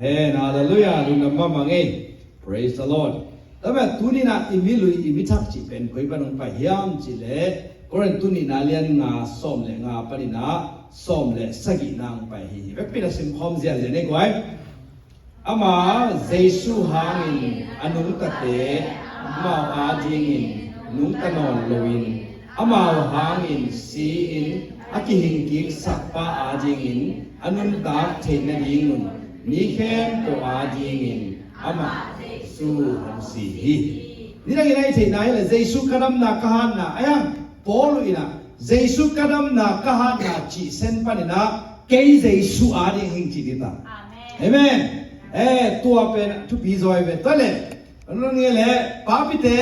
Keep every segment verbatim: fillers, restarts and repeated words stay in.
Amen. Hallelujah. Lungdam mahmah ing. Praise the Lord. Tua manin tuni-in ah i milui, i mithak cih pen koi pan hong pai hiam cih leh, Korin tu nihna lian nga sawm le nga panin ah sawm le sagihna hong pai hi. Vekpi-in ah simkhawm ziahziah ni guai. Amah Jesu hangin a nungtate amau adingin nungta nawn loin, amau hangin si-in a kihingkiksakpa adingin a nuntak theih nadingun mi khempeuh adingin amah Jesu hong si hi. Nidangin a i theihna hi leh Jesu ka damna ka hatna, a hiang Paul in ah Jesu ka damna ka hatna cih sen panin ah kei Jesu ading hing ci ding ta. Amen. Amen. Eh, tua pen thupi zaw ve. Tua leh, nang nge leh, papite,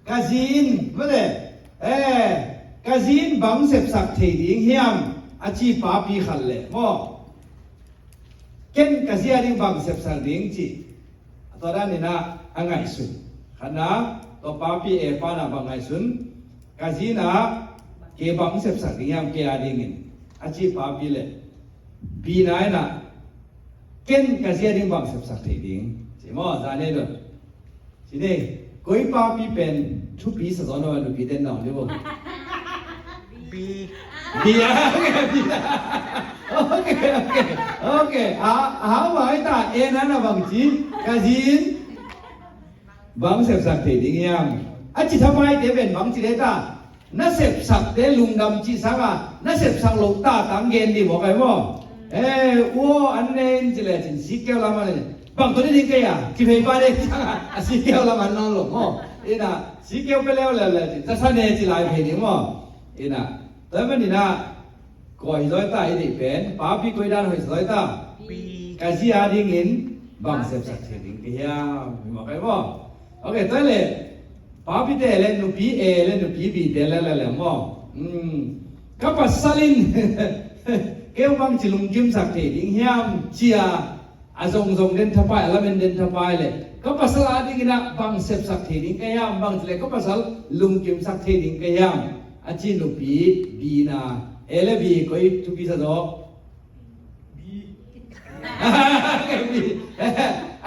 ka zi in, mate, eh, ka zi in bang sepsak thei ding hiam, a ci papi khat leh maw, ken ka zi ading bang sepsak ding ci. Tua danin ah a ngaihsun. Khatna, tua papi e pa in ah bang ngaihsun, ka zi in ah kei bang sepsak ding hiam kei adingin, a ci papi leh, bina in ah, ken ka zi ading bang sepsak thei ding ci maw, zan ei dot. Ci ni, koi papi pen thupi sa zaw na, nupite in dong dih bo. Bi. Bi a, ok, bi a. Ok, ok, ok. A, a, hau mai ta, e na na bang ci, ka zi in bang sepsak thei ding hiam, a ci thapaite pen bang ci ding ta. Na sepsakte lungdam cih sangin na sepsak loh ta tang gen ding maw, kai maw? Eh, u aw, an ne in ci lecin, sikeu lam an ne. Bang tawh ne ding kei a, ci phei pa ding sangin a sikeu lam an nawn lo maw? Ina, sikeu pia leuleu lecin, za sa ne ci lai phei ding maw? Ina, tua manin ah, koi zaw ta i deih pen, papi koi dan hoih zaw ta. Pi. Ka zi adingin bang sepsak thei ding ka hiam, hi maw, kai maw? Ok, tua leh, papite leh nupi e leh nupi bite leh leh leh maw. Hmm. Ka pasal in kei bang ci lungkimsak thei ding hiam ci a, a zongzong den thapai, a lamen den thapai leh, ka pasal adingin ah bang sepsak thei ding ka hiam, bang ci leh ka pasal lungkimsak thei ding ka hiam, a ci nupi bina, e leh bi koi thupi sa zaw.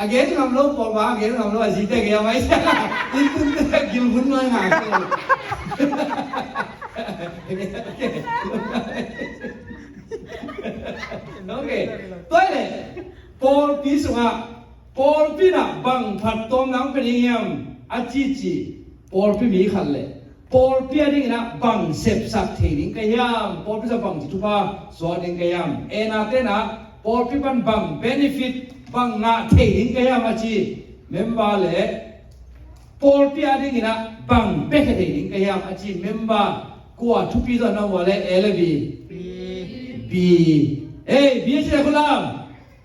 A gen ngam lo pawl ba, a gen ngam lo a zite gei a mai. In tun te gil hun ngai ngai. Ok. Tua leh, pawlpi sungah, pawlpi in ah bang phattuamna hong pia ding hiam, a cici, pawlpi mi khat leh pawlpi adingin ah bang sepsak thei ding ka hiam, pawlpi sungah bang ci thupha suak ding ka hiam, e nate in ah pawlpi pan bang benefit, bang ngah thei ding ka hiam, a ci member leh pawlpi adingin ah bang piakhia thei ding ka hiam, a ci member kua thupi zaw na, u aw leh e leh bi? Bi. Bi. Ei, bi a ci leh khut lam.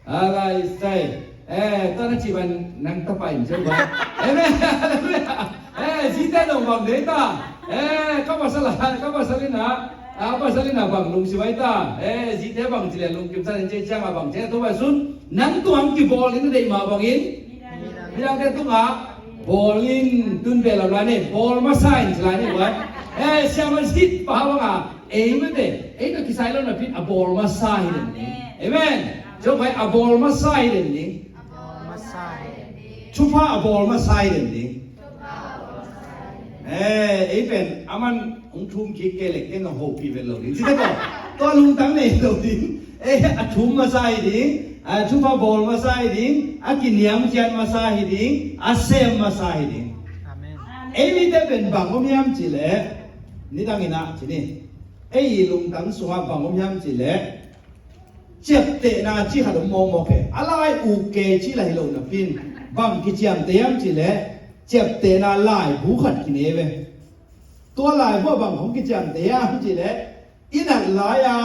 Alai sai. Eh, tua na ci ban nang tapa in ciau ba. Amen. Hallelujah. Eh, zite dong bang dei ta. Eh, ka pasal a, ka pasal in ah, a pasal in ah bang lungsim ai ta. Eh, zite bang ci leh lungkimsak in ci ciang a bang ci a, tua bai sun. Nang tung hong kibawl in a deih mah bangin. Midangte tungah bawl in, tun beh lam lai ni, bawl masa in ci lai ni, ua. Eh, siaman sit pa bang a, ei mate, ei tawh kisai lo napi in a bawl masa hi den ding. Amen. Zong pai a bawl masa hi den ding. Thupha a bawl masa hi den ding. Eh, ei pen aman hong thum kik kei leh kei nong hopih vet lo ding. Cite ko, tua lungtang nei lo ding. Eh, a thum masa hi ding. A thupha bawl masa hi ding. A kiniamkhiat masa hi ding. A sem masa hi ding. Amen. Ei mite pen bang om hiam cih leh, nidangin ah ci ni, ei i lungtang sungah bang om hiam cih leh, ciaptehna cih khat om mawkmawk hi. A lai uk kei cih lah hi lo napi in, bang kiciamteh hiam cih leh, ciaptehna laibu khat kine ve. Tua laibu ah bang hong kiciamteh hiam cih leh, i nat lai a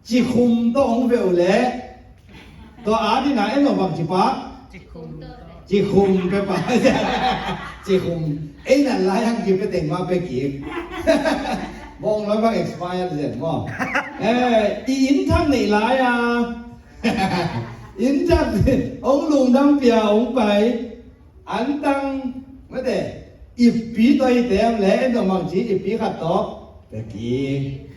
cikhum tawh hong veh uh leh, tua adingin ah en lo, bang ci pah? Cikhum pia pah. Cikhum. Ei nat lai hong kipia teng mah pia kik. Bawng lai bang expire zen maw. Eh, i inn thak neih lai a, inn thak hong lungdam pia hong pai. Antang, mate, ippi tawh i tem leh, en tawh mang ci, ippi khat tawh pia kik.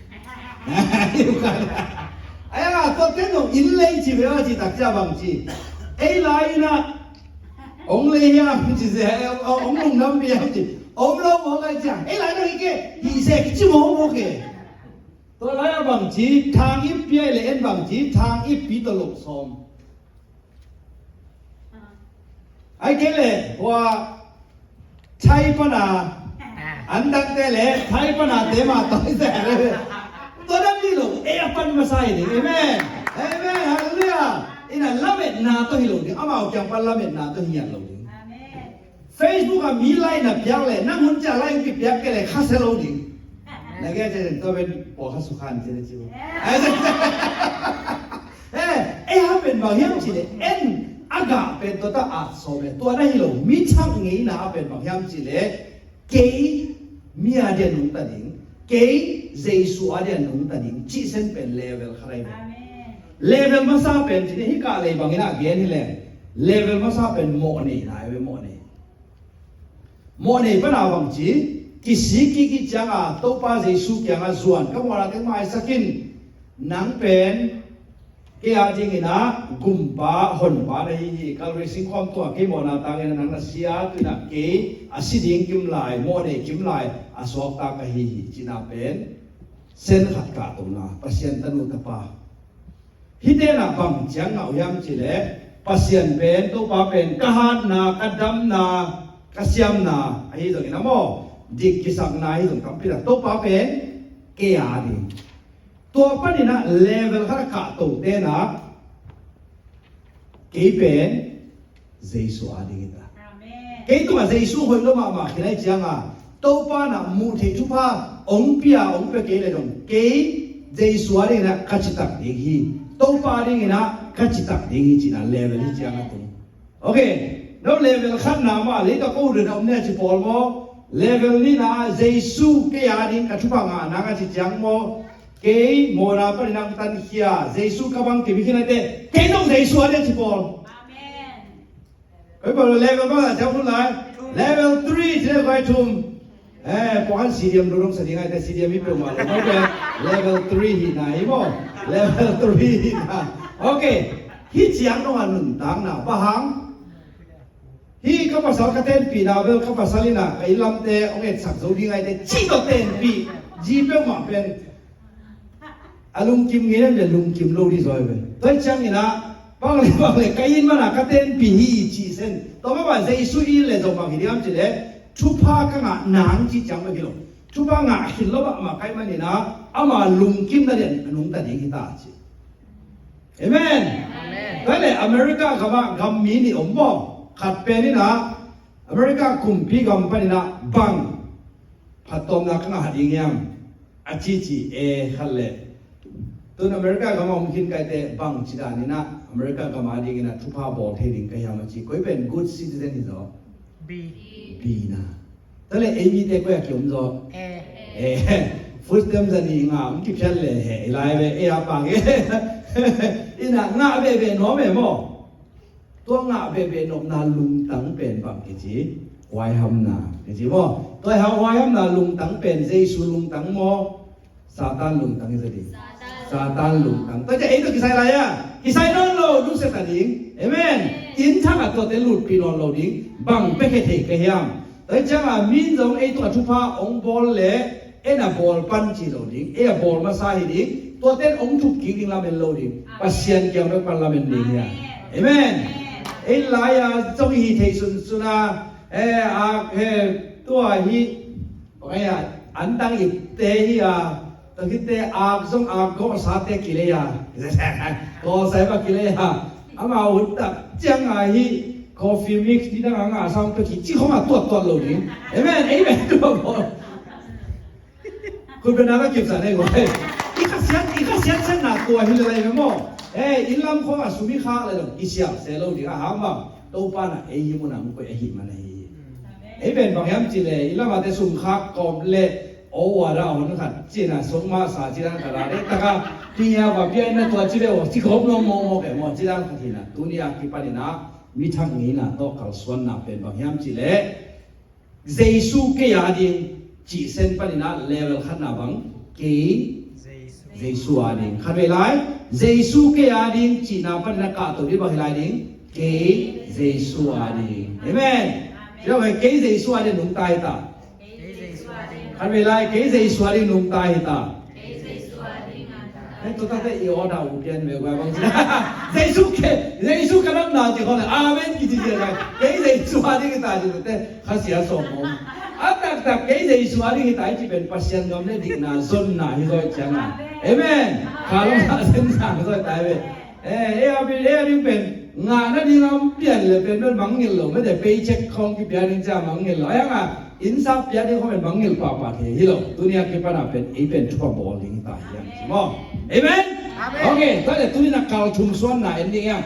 Ai a, tua ten dong inn lei ci ve a, ci tak cia bang ci. Ei lai ina ong lei hiam ci ze, ong lungdam hiam ci. Om lo mawk ai cia. Ei lai dong i ke hi ze kici mawk mawk e. Tua lai a bang ci, thang ip piai le en bang ci, thang ip pi to lo sawm. Ai kei le hua thai pana an dangte le thai pana te ma tawi zia le. Tua dang ni lo, ei a pan masa hi ding. Amen. Amen. Hallelujah. Ina lametna to hi lo ding. Amau kiang pan lametna to hi ngiat lo ding. Facebook a mi lai na piak le, nang hun cia lai kipiak ke le kha se lo ding. Na ke cia tua ben pua kha sukhan cia le cia. Ai cia. Eh, ei a pen bang hiam ci le, en a gah pen tua ta at sawm e, tua na hi lo, mi thak ngeina a pen bang hiam ci le, kei mi a dia nungta ding, kei Jesu a dia nungta ding, cih sen pen level khat ahi ve. Amen. Level masa pen ci le, hi kah lei bangin a gen hi le, level masa pen mawh neina ahi ve, mawh nei. Mawh nei pana bang ci, kisik kik i cianga Topa Jesu kianga zuan ka muana teng maisak in, nang pen kei a dingina gumpa honpa na hi hi. Kalvary singkhawm tua kei mawhna tangin nang na sia, tuina kei a si ding kim lai, mawh nei kim lai a suakta ka hi hi, cina pen sen khat kah tona Pasian tanu tapa. Hite na bang ciang ngah uh hiam ci le, Pasian pen, Topa pen ka hatna, ka damna, ka siamna ahi zongin a maw, dik kisakna ahi zong tampi tak, Topa pen kei a ding. Tua panin a level khat a kah to te na, kei pen Jesu a ding hi ta. Amen. Kei tungah Jesu hoih lo mahmah khin ahi cianga, Topa na muh theih thupha ong pia, ong pia kei le dong, kei Jesu a dingina ka citak ding hi. Topa a dingina ka citak ding hi cina level hi cianga tung. Okay, no level khatna mah, leita ko dena om ne ci pawl maw? Level nihna Jesu kei a ding ka thupha ngahna ka ci ciang maw? Kei mawhna panin ang tankhia, Jesu ka bang kei mi khin aite, kei dong Jesu a ding ci pawl. Amen. Koi pau level bang a ciang hun lai. Level three ci le koi thum. Eh, pawhan C D M dodong sa ding aite, C D M i peuhmah lo. Koi pau level three hi na hi maw. Level three hi na. Okay. Hi ciang dong a nuntakna. Bang hang. Hi ka pasal ka tenpihna bel ka pasal ina ka inn lamte ong etsak zo ding aite. Ci to tenpih. Ji peuhmah pen. A lungkim ngei le lungkim lo di zaw ve. Tua ciang ina, bang le bang le, ka inn mana ka tenpih hi ci sen. Tua mah bang Jesu inn le zong bang hi diam ci le, thupha ka ngah nang ci ciang bang hi lo. Thupha ngah hi lo bang ma kai man ina, ama lungkim na lian a nungta ding hi ta ci. Amen. Amen. Tua le America gam a gam mi nih om maw. Khat pen ina, America kumpi gam pan ina bang phattuamna ka ngah ding hiam? A ci ci e khat le. Tun America gam a om khin kaite bang ci dan ina America gam a dingina thupha bawl thei ding ka hiam a ci. Koi pen good citizen hi zaw. B. B na. Tua le A B te koi a ki om zaw. A. A. Food stamp za ni nga om ki phial le he i lai ve e a pang e. Ina ngah ve ve nuam e maw. Tua ngah behbeh nopna lungtang pen bang kici, huaihamna kici maw. Tua huaihamna lungtang pen Jesu lungtang maw, Satan lungtang hi zia ding? Satan lungtang. Tua cia ei tua kisai lai a, kisai nawn lo, lungsia ta ding. Amen. Inn thak a tuate lutpih nawn lo ding. Bang pekhe thei ka hiam? Tua hi cianga min zong ei tua thupha ong bawl le, ei na bawl pan ci lo ding, ei a bawl masa hi ding, tuate ong thup kik ding lamen lo ding, Pasian kiang bek pan lamen ding hia. Amen. Ei lai-a zong hi thei sunsun a, eh, a, eh, tua hi, okay a, an tang ipte hi a, Tua khit teh ak zong ak gawhsate kilei a. Gawhsate kilei a. Amau hun tak ciang a hi coffee mix ni dang a ngah sang pia kici khong a tuattuat lo ding. Amen, amen. Tua bawl. Khut beng na ka kipsa nei guai. I khasiat, i khasiat siatna tua hi le lai ve maw. Eh, inn lam khong a sum i khak le dong i siak se lo ding a hang bang. Topa na ei hi mun a hong koih ahih man ahi hi. Ei pen bang hiam cih leh, i lamate sum khak kawm leh, aw, ua dah a hon khat cih na, song mah sa cih dan khat a, dek taka, pia va pia in na tua cih leh, aw, ci kawm nuam mawkmawk e maw, cih dan khat hi na, tuni a kipan in a, mi thak ngeina tawh kalsuanna pen bang hiam cih leh, Jesu kei a ding cih sen panin a level khatna bang, kei Jesu a ding. Khatvei lai, Jesu kei a ding cihna panin a kahto ding bang hi lai ding? Kei Jesu a ding. Amen. Kei Jesu a ding nungta hi ta. Khat vei lai, kei Jesu a ding nungta hi ta. Hei, tua takte i order uh pian ve guai bang ci. Jesu kei, Jesu ka nam na ci khong le, amen kici ci lai. Kei Jesu a ding hi ta ci te, khasia sawm om. A taktak kei Jesu a ding hi ta i ci pen Pasian gam le dikna zonna hi zaw i ciang a. Amen. Kha long sa sen sang zaw i ta ve. Eh, eh, a pi, eh, a ding pen ngah nading a pian le pen pen mangngilh lo, mete paycheck khong kipia ding cia mangngilh lo. Ayang a innsak pia ding khong pen mangngilh pahpah thei hi lo. Tuni a kipan a pen ei pen thupha bawl ding ta hiam ci maw? Amen. Amen. Ok, tua le tuni na kal thum suanna en ding hiam?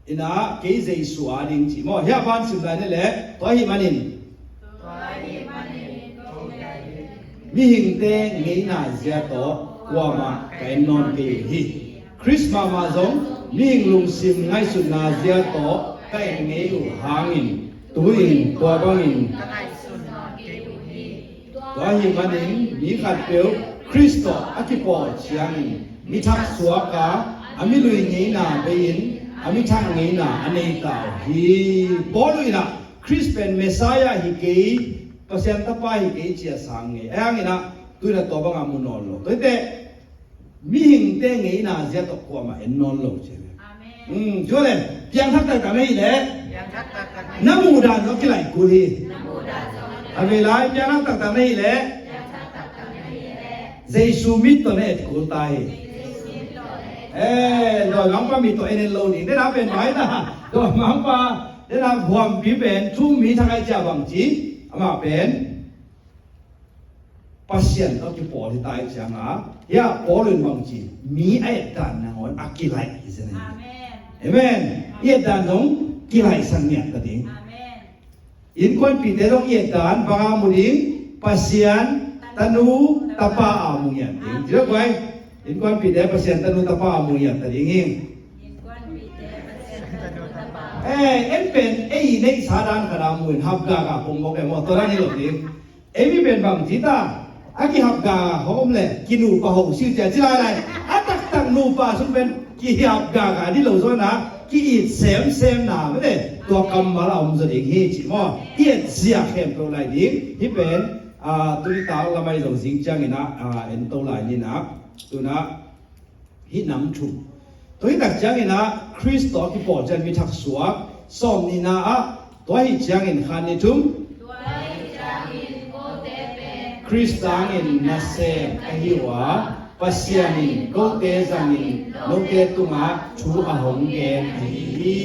Ina kei Jesu a ding ci maw? Hia ban sim lai ni le, tua hi manin mihingte ngeina zia tawh kuamah ka en nawn kei uh hi. Khrist mahmah zong mihing lungsim ngaihsutna zia tawh ka en ngei uh hangin tu-in tua bangin ka ngaihsun nawn kei uh hi. Tua ahih manin mi khatpeuh Khrist tawh a kipawl ciangin mi thak suak a, a milui ngeina bei-in a mi thak ngeina a nei ta uh hi. Paul in ah Khrist pen Messiah hi kei, Pasian tapa hi kei ci a sang ngei. Ahi hangin ah tu-in ah tua bangah mu nawn lo. Tua hi teh mihingte ngeina zia tawh kuamah en nawn lo ci. Amen. Hmm, tua le piangthak taktak na hih leh na muh dan zong kilaih kul hi. A vei lai piangthak taktak na hih leh Jesu mit tawh na et kul ta hi. Eh, dawimangpa mit tawh en en lo ding. Dena pen mai ta. Dawimangpa dena huampi pen thu mi thakai cia bang ci. Amah pen Pasian tawh kipawl hi ta ih cianga, hia Paul in bang ci, mi a etdan nangawn a kilaih hi zen. Amen. Amen. I etdan zong kilaihsak ngiat ta ding. Amen. Innkuanpihte zong i etdan banga mu ding, Pasian tanu tapa a mu ngiat ding. Zia guai, innkuanpihte Pasian tanu tapa a mu ngiat ta ding hi. Eh, en pen ei neihsa dan khat a mu in hapgak a pongmawk e maw, tua dan hi lo ding. Ei mi pen bang ci ta, a kihapgak a hong om le kinupa ho siu cia ci lailai. A taktak nupa sung pen kihapgak a dih lo zaw na, ki-it semsem na mete tua kammal a om zaw ding hi ci maw? I et zia khempeuh lai ding hi pen. A, tuni tak lamai zong zing ciangin ah, a, en to lai ni na. Tuna hih nam thu. Tua hi tak ciangin ah Khrist tawh a kipawl ciang mi thak suak. Sawm nihna ah tua hi ciangin khan ni thum. Tua hi ciangin kote pen Khrist tangin nasem ka hi uh a, Pasian in kote zangin note tungah thu a hong gen ahi hi.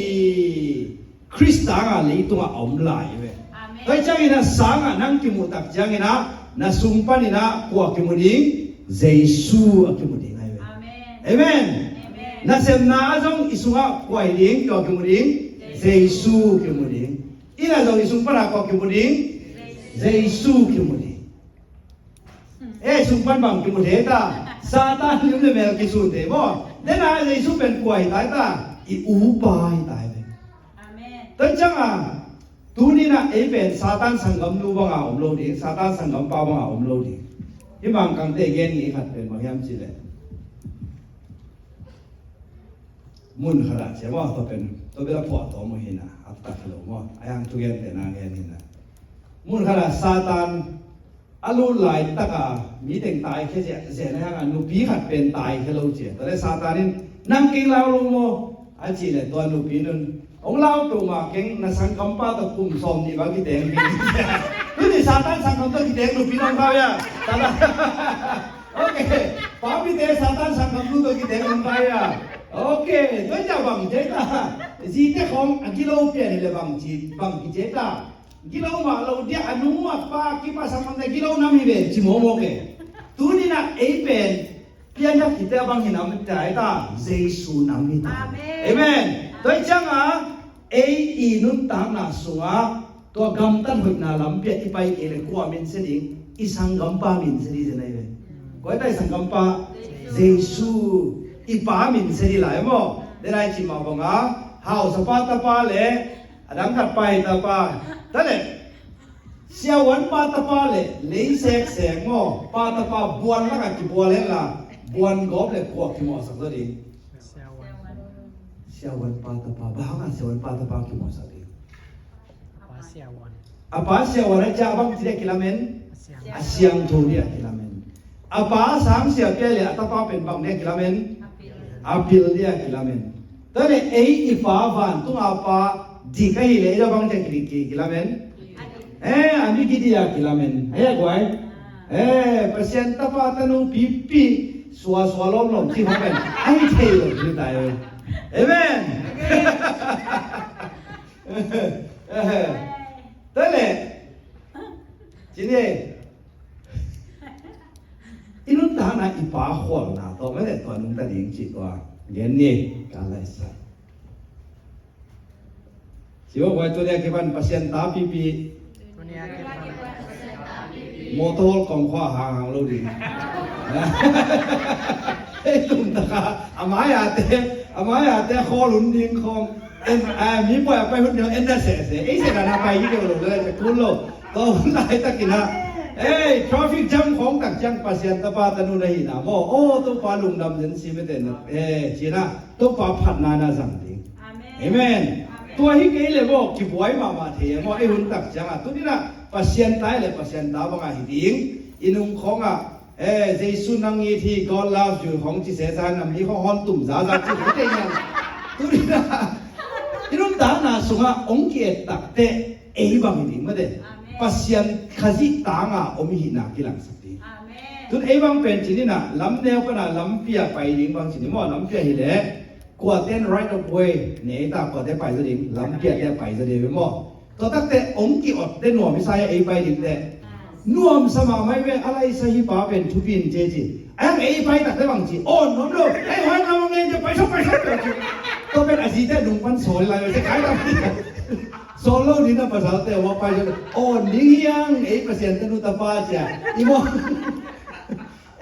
Khrist tanga leitungah a om lai hi ve. Amen. Tua hi ciangin ah sangah nang kimuh tak ciangin ah na sung panin ah kua kimu ding? Jesu a kimu ding ahi ve. Amen. Amen. Amen. Nasemna ah zong i sungah kua hi ding, kua kimu ding? Jesu kimu ding. Inn ah zong i sung panah kua kimu ding? Jesu kimu ding. Eh, sung pan bang kimu thei ta? Satan lim le mel kisun thei maw? Dena Jesu pen kua hi ta hi ta? I upa hi ta hi ve. Amen. Tua ciang a, tuni na ei pen Satan sanggamnu banga om lo ding, Satan sanggampa banga om lo ding. Hi Mangkangte gen ngi khat pen bang hiam ci le. Mun khat ah cia maw, tua pen, tua bela phuah tua maw hi na, a tak lo maw, a yang thugente na gen hi na. Mun khat ah Satan a lut laitaka mi teng taikhia ziahziah na hanga nupi khat pen taikhia lo cia. Tua le Satan in nang keng lau lo maw a cih le tua nupi nun hong lau peuhmah keng na sanggampa tawh kum sawm nih bang kiteng ding. Tuni Satan sanggam tawh kiteng nupi nang tau ia. Satan. Ok. Papite Satan sanggamnu tawh kiteng nang tau ia. Ok. Tua cia bang cia ta. Zite khong a gilo pian hi le bang ci bang kicia ta. Gilo mah lo dia a nu a pa kipasak man ta gilo nam hi ve ci mawkmawk e. Tuni na ei pen pianthak kite a bang hi nam ta ei ta Jesu nam hi ta. Amen. Amen. Tua hi cianga ei i nuntakna sungah tua gamtat hoihna lampi ah i pai kei le kua min sia ding? I sanggampa min sia ding zen ahi ve. Kua i pai sanggampa? Jesu. I pa min sia ding lai maw? Denai cimah banga hausapa tapa le a dang khat pa hi tapa. Tua le Siavuan pa tapa le lei seksek maw, pa tapa buan lakah kibual hen la, buan gawp le kua kimawhsak zaw ding? Siavuan pa tapa. Bang hangah siavuan pa tapa kimawhsak ding? A pa siavuan a ciah bang ci dia kilamen? A siangtho dia kilamen. A pa sang sia pia le a tapa pen bang dia kilamen? A pil dia kilamen. Tua le ei i pa vantung a pa dik ahih le ei bang dia ki, ki, kilamen? Eh, a mi ki dia kilamen. Hei a guai. Eh, Pasian tapa tanu pipi sua sua lawmlawm ci hong pen ahi thei lo hi tai. Amen. Tua le, ci ni, i nuntakna i pa khualna tawh mete tua nungta ding ci tua gen ni. Ka laisa ci ua guai, tua nia kipan Pasian ta pipi Motor kong khua hanghang lo ding. Ei tum taka a mai-ate, a mai-ate khawl hun ding khawng en, a, mi pawi a pai hun ding en na sehseh. Ei sehna na pai hi kei lo le, kun lo. Tua hun laitakin ah, ei, traffic jam khawng tak ciang Pasian tapa tanu na hihna maw, aw Topa lungdam zen si mete na, eh, cina Topa phatna na zang ding. Amen. Amen. Tua hi kei le maw, kibuai mahmah thei e maw, ei hun tak ciangah. Tuni nah Pasian ta le Pasian ta bangah hi ding. I nung khawngah, eh, Jesu nang it hi, God loves you khawng ci sehsa, nam li khawng hon tum zaza ci hi tei niang. Tuni nah i nuntakna sungah hong ki-et takteh ei bang hi ding mate. Amen. Pasian Khazih tangah om hihna kilangsak ding. Amen. Tun ei bang pen ci ni nah, lam neu pana lampi ah pai ding bang ci ni maw, lampi ah hi leh kuate in right of way nei ta, kuate pai zaw ding, lampi ah te pai zaw ding maw. Tua takte hong ki-ot te nuam hi sa, ei pai ding te nuam sa mahmah hi ve. A laisa hi pa pen thupi in ci ci. A hang ei pai takte bang ci, aw nuam lo, ei hoi nuam lo, ngei te pai sawk, pai sawk, pai sawk. Tua pen a zite nung pan sawl lai ve, te kai lam sawl lo ni na pasalte hong pai sawk. Aw ning hiang ei Pasian tanu tapa cia i maw.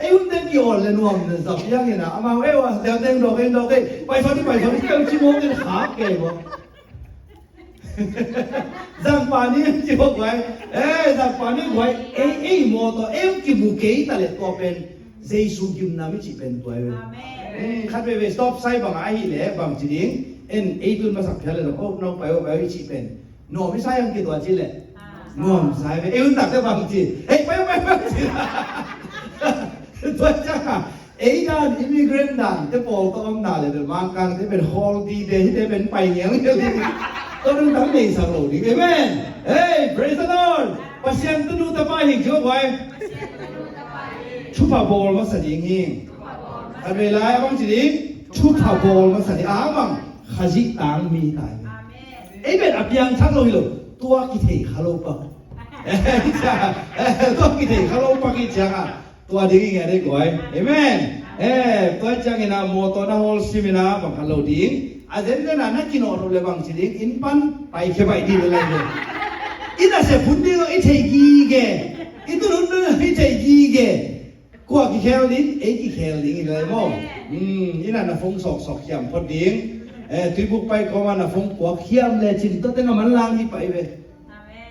Ei hun teng ki-awl le nuam le zap hiang ina, amau ei ua, leu teng dawk ei, dawk ei, pai sawk ni, pai sawk ni, keu ci mawk in khak kei maw. Zangpa ni ci hok guai. Eh, zangpa ni guai. Ei, ei maw tua, ei kimu kei ta le tua pen Jesu gimna mi ci pen tua ei. Amen. Hmm, khat veve stop sign bang ahi le bang ci ding. En ei tun masak phial le, oh, no, pai, pai ci pen. Nuam i sa hiam ki tua ci le. Nuam sa hi ve. Ei hun takte bang ci. Hei, pai, pai, pai ci. Tua ciang a, ei dan, immigrant dan te pawl tawh om na le bel Mangkang te pen hall di te hi te pen pai ngial ngial hi. Tua dong dang nei sak lo ding. Amen. Hey, praise the Lord. Pasian tanu tapa hi kio guai. Thupha bawl masa ding hi. A vei lai a bang ci ding. Thupha bawl masa ding. A bang Khazih tang mi tai. Ei pen a piangthak lo hi lo. Tua kithei kha lo pak. Tua kithei kha lo pak hi ciangah tua ding i ngen ei guai. Amen. Eh, tua ciangin ah mawtaw na hawl simin ah bang khat lo ding. A zenzen ah na kinawh lo le bang ci ding, inn pan paikhia baih ding le lai lo. Inn a sep hun ding lo i thei gige. I tun hun ding lo i thei gige. Kua kikhel ding, ei kikhel ding hi lai maw. Hmm, inn ah na phone sawksawk hiam phot ding. Eh, tuibuk pai kawmah na phone puak hiam le cin tua teng a manlang hi pai ve.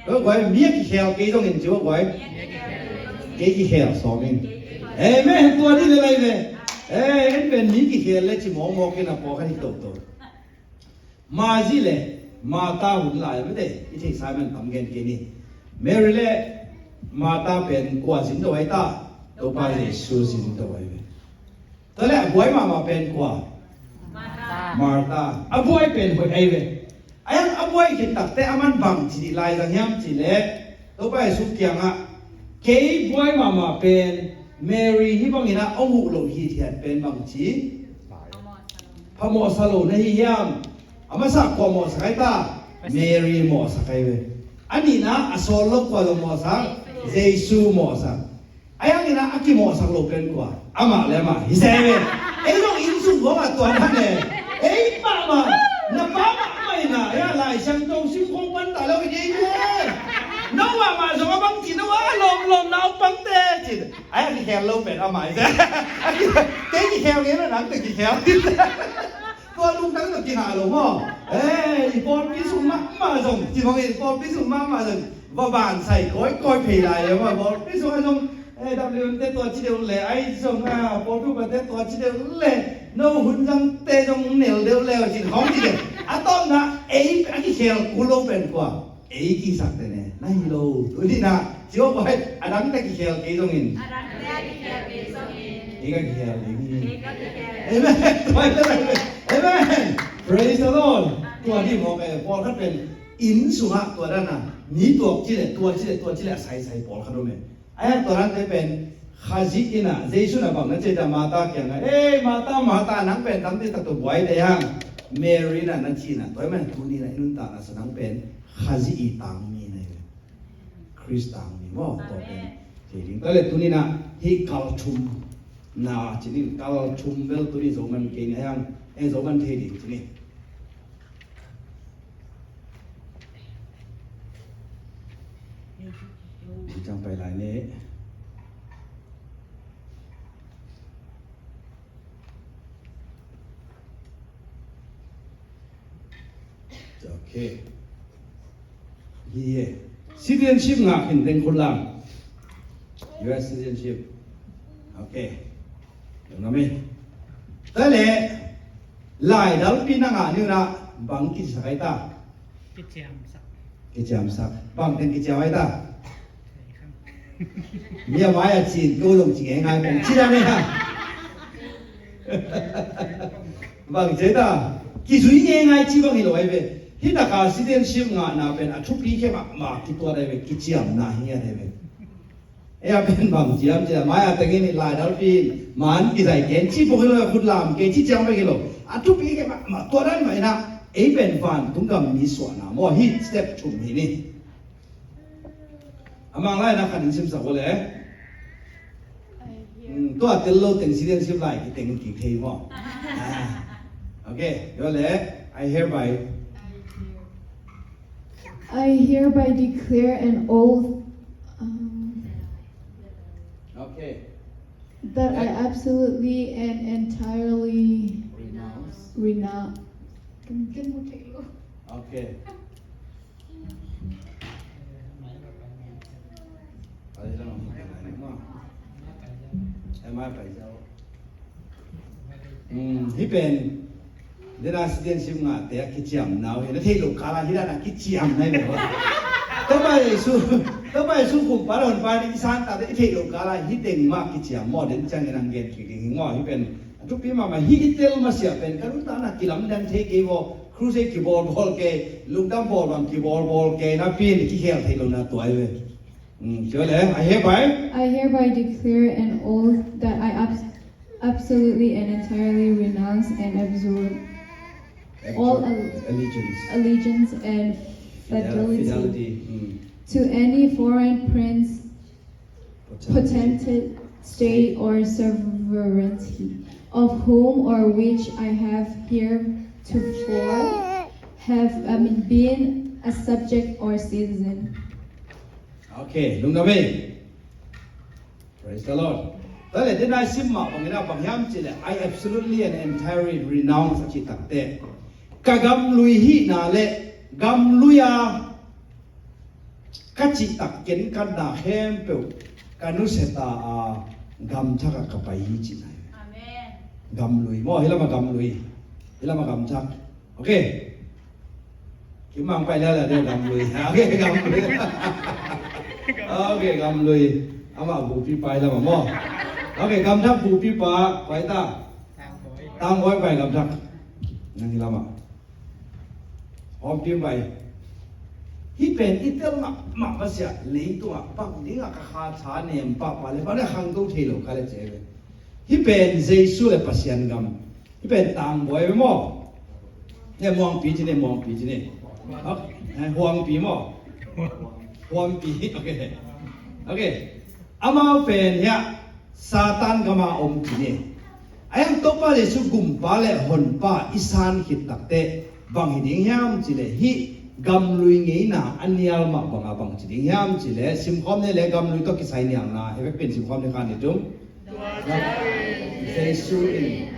Amen. Guai, mi a kikhel kei zongin ci guai. Kei kikhel sawm in. Amen. Tua ding le lai ve. Eh, en pen mi kikhel le ci mawkmawk in a pawk a hi toto. Mari le Martha hun lai mete, i theihsa man tam gen kei ni. Mary le Martha pen kua zin do ai ta? Topa Jesu zin do ai ve. Tua le a buai mahmah pen kua? Martha. A buai pen hoih ai ve. A yang a buai khin takte a man bang ci dih lai zang hiam ci le, Topa Jesu kiangah kei buai mahmah pen Mary hi bangin ah hong huh loh hithiat pen bang ci? Phamawhsa lo na hi hiam? A masa kua mawhsak ai ta? Mary mawhsak ai ve. A nihna a sawl lo kua lo mawhsak? Jesu mawhsak. A yang ina a kimawhsak lo pen kua? Amah le amah hi se ve. Ei lo inn sung kong a tuan han e. Ei mahmah na pa mahmah ina ya Lai Siangtho sim kong pan ta lo i dei ve. No mahmah zong a bang ci no a lawmlawm na a pangte ci. Ai a kikhel lo pen amah hi se. Kei kikhel nge lo nang te kikhel. Tua lungtang tawh kingah lo maw? Eh, i pawlpi sung mahmah zong ci bang, i pawlpi sung mahmah zong va ban sai kawikawi phei lai e, va bawl pi sung a zong, eh, W M te tua ci deuh le, ai zong a pawlpi upate tua ci deuh le, no hun zangte zong nel deuh le, cin khawng ci deuh. A tawpna ei a kikhel kul lo pen kua? Ei kisak te ne na hi lo. Tuni na ci aw pai, a dangte kikhel kei zongin. A dangte kikhel kei zongin. Ei ka kikhel ding hi. Ei ka kikhel. Amen. Tua hi lo, amen. Amen. Praise the Lord. Tua hi mawk e, pawlkhat pen inn sungah tua dan a ni tuak ci le, tua ci le, tua ci le a saisai pawlkhat om e. Ahi hang tua dante pen Khazih in a, Jesu in a bang na ci ta, Martha kiangah, "Ei Martha, Martha, nang pen tampi tak tawh buai dei hang, Mary in a na ci in a, tua ahih manin tuni in a i nuntakna sung nang pen Khazih i tangmi na hi ve." Khrist tangmi maw, tua pen. Amen. Thei ding. Tua le tuni in a hih kal thum na ci ni, kal thum bel tuni Zoman kei ni hang, eh, Zoman thei ding ci ni. Ciang pai lai ni. Ok. Hi e. Citizenship ngah khin teng khut lam. U S citizenship. Ok. Lungdam ei. Tua le, laidalpi na ngah ni un a bang kisak ai ta? Kiciamsak. Kiciamsak. Bang teng kiciam ai ta? Mi a mai a cin ko zong ci ngeingai pong ci dan ei ha. Bang ci ai ta? Kizui ngeingai ci bang hi lo ai ve. Hih taka citizenship ngahna pen a thupi khe mahmah kituat ai ve. Kiciamna hi ngiat ai ve. Ei a pen bang ciam ci a, mai a tengin i laidalpi man kizai ken ci pong hi lo, khut lam kei ci ciam pong hi lo. A thupi kei mahmah tua dan mah in a, ei pen vantung gam mi suahna maw, hih step thum hi ni. A mang lai na khat in simsak ua le. Hmm, tua tel lo teng citizenship lai kiteng kik thei maw. Ah. Ok, ua le, I hereby. I hereby declare an oath, um, Okay. That I absolutely and entirely renounce. Renounce. Okay. Hih pen, dena citizenship ngahte a kiciamna uh hi, na theih loh kala hih dana kiciamna hi ve. Topa Jesu, Topa Jesu kumpa le honpa ding i santate i theih loh kala hih teng mah kiciam maw, den ciangin ang gen kik ding hi maw. Hih pen a thupi mahmah, hih i tel masiah pen ka nuntakna kilamdang thei kei vaw, crusade kibawlbawl kei, lungdam bawl bang kibawlbawl kei, napi in i kikhel theih lohna tua hi ve. Mm, sure le, I hereby. I hereby declare an oath that I abs-, absolutely and entirely renounce and absorb all al-, allegiance. Allegiance and fidelity, fidelity, mm, to any foreign prince, potentate, state, or sovereignty, of whom or which I have heretofore have, I mean, been a subject or citizen. Okay, lungdam ei. Praise the Lord. Tua le, dena i sim mah bangin a bang hiam cih leh, I absolutely and entirely renounce a cih takte, ka gamlui hihna le gamlui a ka cihtak kenkatna khempeuh ka nusia ta a, gamthak ah ka pai hi cihna hi. Amen. Gamlui maw, hih lamah gamlui, hih lamah gamthak. Ok. Kimang pai lialia deuh gamlui. Ok, gamlui. Ok, gamlui. Amah bupi pai lamah maw. Ok, gamthak bupi pa pai ta. Tangbawi pai gamthak. Nang hi lamah. Hawmpi pai. Hih pen i tel mahmah masiah, leitungah bang dingah ka kha tha nem pahpah le bang dingah khangto thei lo ka le cih ve. Hih pen Jesu le Pasian gam. Hih pen tangbawi ve maw? Hih muangpi ci ni, muangpi ci ni. Ha? Eh, huangpi maw? Huangpi. Ok. Ok. Amau pen hiah Satan gama om ci ni. Ahi hang Topa Jesu gumpa le honpa i san khit takte bang hi ding hiam cih leh hih gamlui ngeina a nial mah banga bang ci ding hiam cih leh simkhawm ni le gamlui tawh kisai nialna he vekpi in simkhawm ni kha ni tum. Jesu in.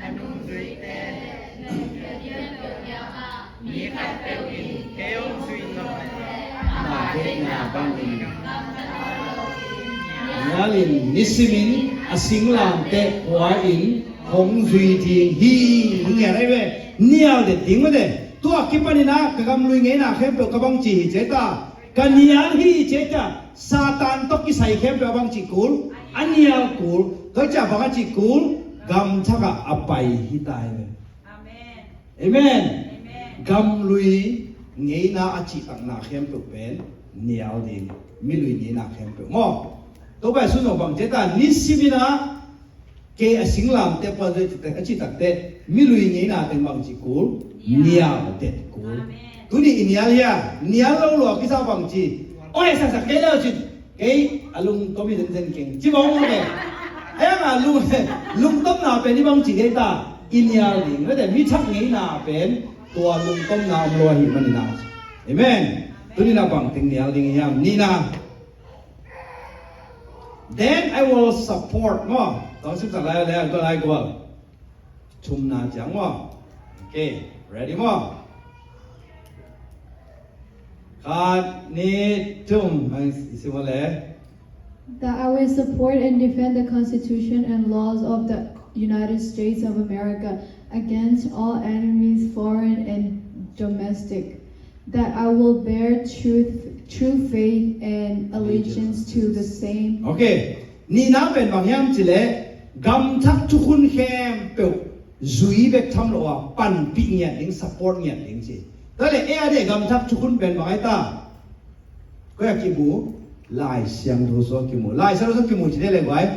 Nialin nisimin a singlamteh pua-in hong zui ding hi. Ngiat ahi ve. Nial det ding mate. Tua kipanin ah ka gamlui ngeina khempeuh ka bangci hi ci a, ka nial hi ci a, Satan tawh kisai khempeuh a bangci kul, a nial kul. Tua ciah bang a ci kul, gamthak ah a pai hi ta hi ve. Amen. Amen. Gamlui ngeina a cihtakna khempeuh pen nial ding, milui ngeina khempeuh maw? Topa Jesu zong bang ci a, nisimin ah kei a singlamteh pua-in a cih takteh milui ngeina teng bangci kul, nial det kul. Amen. Tuni i nial hia, nial lo lua kisa bangci, oi, saksak kei leu cin, kei a lungtom hi zenzen keng ci bang maw? Ahi hang a lung, lungtomna pen i bangci kei ta, i nial ding mate. Mi thak ngeina pen tua lungtomna om lo ahih manin ah. Amen. Tuni na bang teng nial ding hiam? Nihna. Then I will support maw. Tawng sim sak lai le, lai gual. Thumna ciang maw. Okay, ready maw? Khat, nih, thum. Hang i sim le. That I will support and defend the Constitution and laws of the United States of America against all enemies, foreign and domestic. That I will bear truth, true faith and allegiance to the same. Okay. Nihna pen bang hiam cih leh, gamthak thukhun khempeuh zui bek tham lo a, panpih ngiat ding, support ngiat ding ci. Tua leh, ei a deh gamthak thukhun pen bang a hi ta? Koi a kimu? Lai Siangtho sung a kimu. Lai Siangtho sung a kimu ci deh le guai.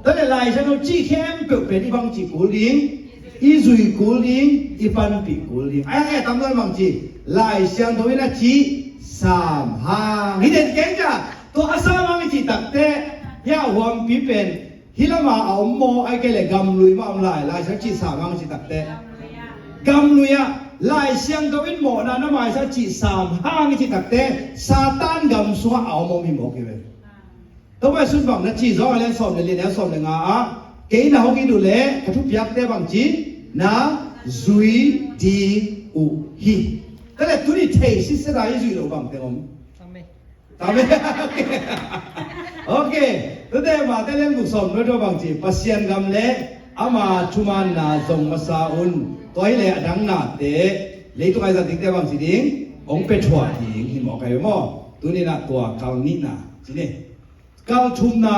Tua leh Lai Siangtho cih khempeuh pen i bangci kul ding, i zui kul ding, i panpih kul ding. Ahi hang e, tam lo bangci, Lai Siangtho in a cih sam hang hi den keng cia. Tua a sam hang i cih takteh, hia huampi pen hih lamah a om maw, ahih kei leh gamlui mah om lai, Lai Siangtho cih sam hang i cih takteh. Gamlui ah, Lai Siangtho in mawhna na maisak cih sam hang i cih takteh, Satan gam sungah a om om hi mawk hi ve. Topa Jesu bang na ci zawng a, lian sawm le li, neu sawm le nga ah, kei na hong it uh leh ka thupiakte bangci na zui ding uh hi. Tua leh tuni thei sitset a i zuih loh bang teng om? Amen. Amen. Okay. Tuate Mate lian guk sawm neu tua bangci, Pasian gam le ama thumaanna zong masa un. Tua hi leh a dang nate, leitung a i zat dingte bangci ding, hong pia thuah ding hi mawk ahi ve maw? Tuni na tua kal nihna ci ni. Kal thumna.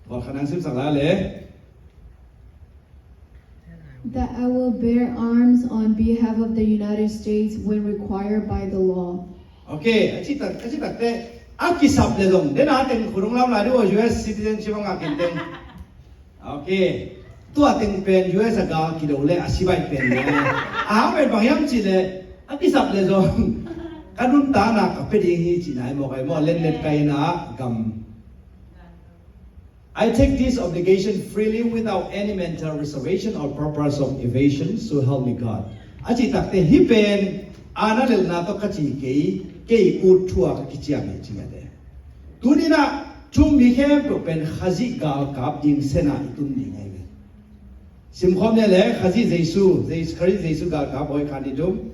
Tua khat nang simsak lai le. That I will bear arms on behalf of the United States when required by the law. Okay, a cih tak, a cih takteh, a kisap le zong, den a teng khunung lam lai ding uh, U S citizenship a ngak in teng. Okay. Tua teng pen U S a gal kido le a sibai pen le. A hang pen bang hiam cih leh, a kisap le zong, ka nuntakna ka pia ding hi cihna hi mawk ahi maw, lenlet kaina gam. I take this obligation freely without any mental reservation or purpose of evasion, so help me God. A cih takteh hih pen, a na lelhna tawh ka ci kei, kei ut thu a ka kiciam hi ci mate. Tuni na, thu mi khempeuh pen Khazih galkap ding sena i tun ding ahi ve. Simkhawm ni le, Khazih Jesu, Jesu, Khazih Jesu galkap hoih khat nih thum.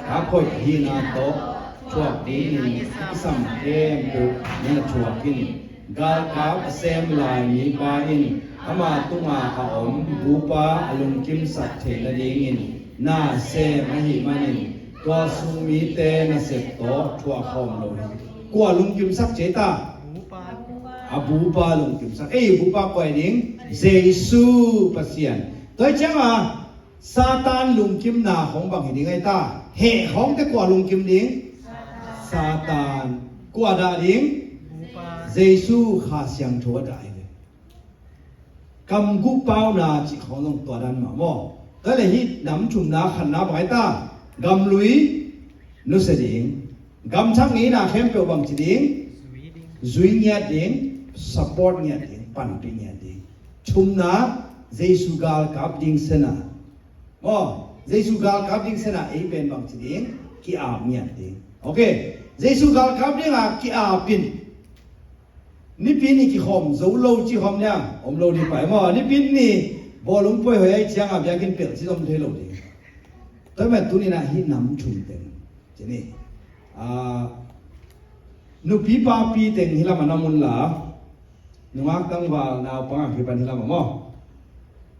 Kap hoih hihna tawh thuak dingin a kisam khempeuh na thuak in. Galkap a sem lai mipa in ama tunga a om bupa a lungkimsak theih nadingin na sem ahih manin tua sung mite nasep tawh thuak khawm lo hi. Kua lungkimsak ci ta? A bupa lungkimsak. Ei bupa kua hi ding? Jesu Pasian. Tua hi cianga Satan lungkimna khong bang hi ding ahi ta? Heh khong te kua lungkim ding? Satan. Kua dah ding? Jesu Kha Siangtho a dah hi ding. Kam guh pauna cih khong zong tua dan mah maw? Tua leh hih nam thumna khatna bang ahi ta? Gamlui nusia ding. Gamthak ngeina khempeuh bangci ding? Zui ngiat ding, support ngiat ding, panpih ngiat ding. Thumna, Jesu galkap ding sena. Maw, Jesu galkap ding sena ei pen bangci ding? Ki-ap ngiat ding. Okay, Jesu galkap dinga ki-ap in. Nipi ni kikhawm zo lo ci khawm nia, om lo ni pai maw. Nipi ni bawlung puai hoih ahi cianga biakinn pelh ci zom thei lo ding. Tua hi mah tuni-in ah hih nam thum teng, ci ni. Ah, nupi papi teng hih lamah na om unla, nungak tangval naupang a kipan hih lamah maw.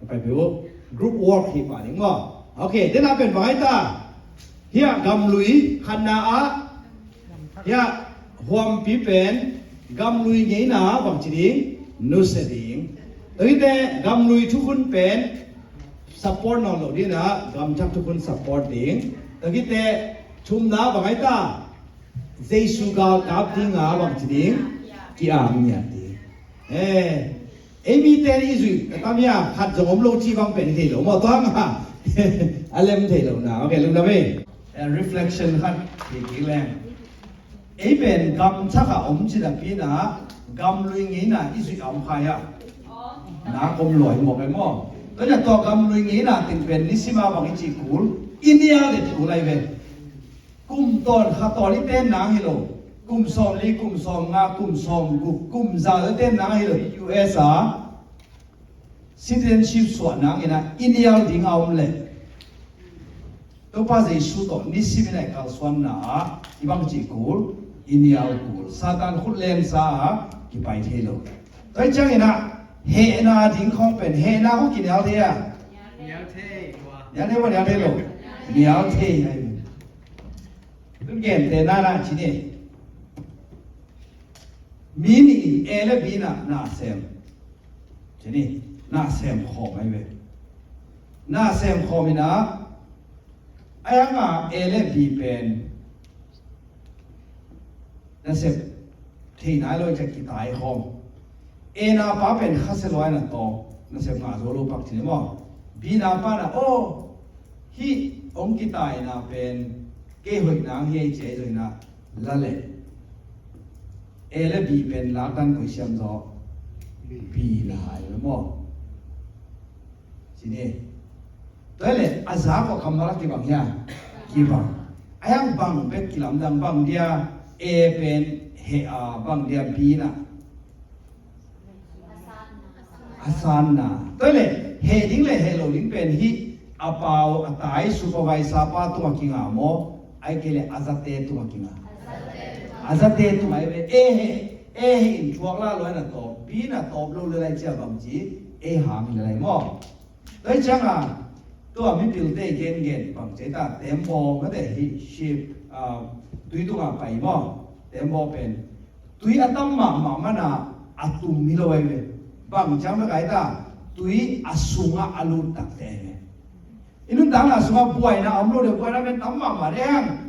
Na pai peuh uh. Group work hi pah ding maw. Ok, tena pen bang ai ta. Hiah gamlui khatna ah, hiah huampi pen gamlui ngeina bangci ding, nusia ding. Tua hite gamlui thukhun pen support nawn lo ding a, gamthak thukhun support ding. Tua hite thumna bang ai ta. Jesu galkap dinga bangci ding, ki-am ngiat ding. Eh, ei mite i zuih a tam hia, khat zong om lo ci bang pen thei lo maw, tua hang a lem thei lo na. Ok, lungdam ei. Eh, reflection khat hi kik leng. Ei pen gamthak a om ci napi-in ah gamlui ngeina i zuih a om kha hia? Na om lo hi mawk ei maw. Tua hia tua gamlui ngeina teng pen nisim a bang i cih kul, i nial det kul ahi ve. Kum tawn kha tawn i ten nang hi lo. Kum sawmli, kum sawmnga, kum sawmguk, kum za i ten nang hi lo. U S a citizenship suah nang in ah i nial ding a om leh, Topa Jesu tawh nisim in ah i kalsuanna ah i bang cih kul, i nial kul. Satan khut lensa a kipai thei lo. Tua hi ciangin ah hehna ding khawng pen, hehna khawng kinial thei a? Nial thei. Nial thei maw, nial thei lo? Nial thei ahi. Tun gente na na ci ni. Mi nih in A le B in ah na sem. Ci ni, na sem khawm ahi ve. Na sem khawm in ah, a hang a A le B pen nasep thei nai lo, i ciah kitai khawm. A na pa pen khasia lua in ah tawp, nasep ngah zo lo pak ci ni maw. B na pa in ah, aw, hih hong kitaina pen kei hoihna hi ei ci a, i zoina la leh A le B pen lakdan koi siam zaw? B na hi lo maw. Ci ni. Tua hi leh a zak uh a kammal a kibang hia? Kibang. A hang bang bek kilamdang, bang dia A pen heh a, bang dia B na? A sanna. Tua hi leh heh ding le heh lo ding pen hih a pau a tai supervisor pa tungah kinga maw? Ahih kei leh a zate tungah kinga. A zate tungah hi ve. A heh, A heh in thuak la lua in ah tawp, B in ah tawp lo le lai ciah bang ci, A hang hi le lai maw. Tua hi ciangin tua mipilte gengen bang ci ta, tembaw mate hih ship, ah, tui tungah pai maw. Tembaw pen tui a tam mahmah man a, a tum hi lo ahi ve. Bang ciang bek ahi ta, tui a sungah a lut takte ahi ve. I nuntakna sungah buaina om lo ding, buaina pen tam mahmah ding.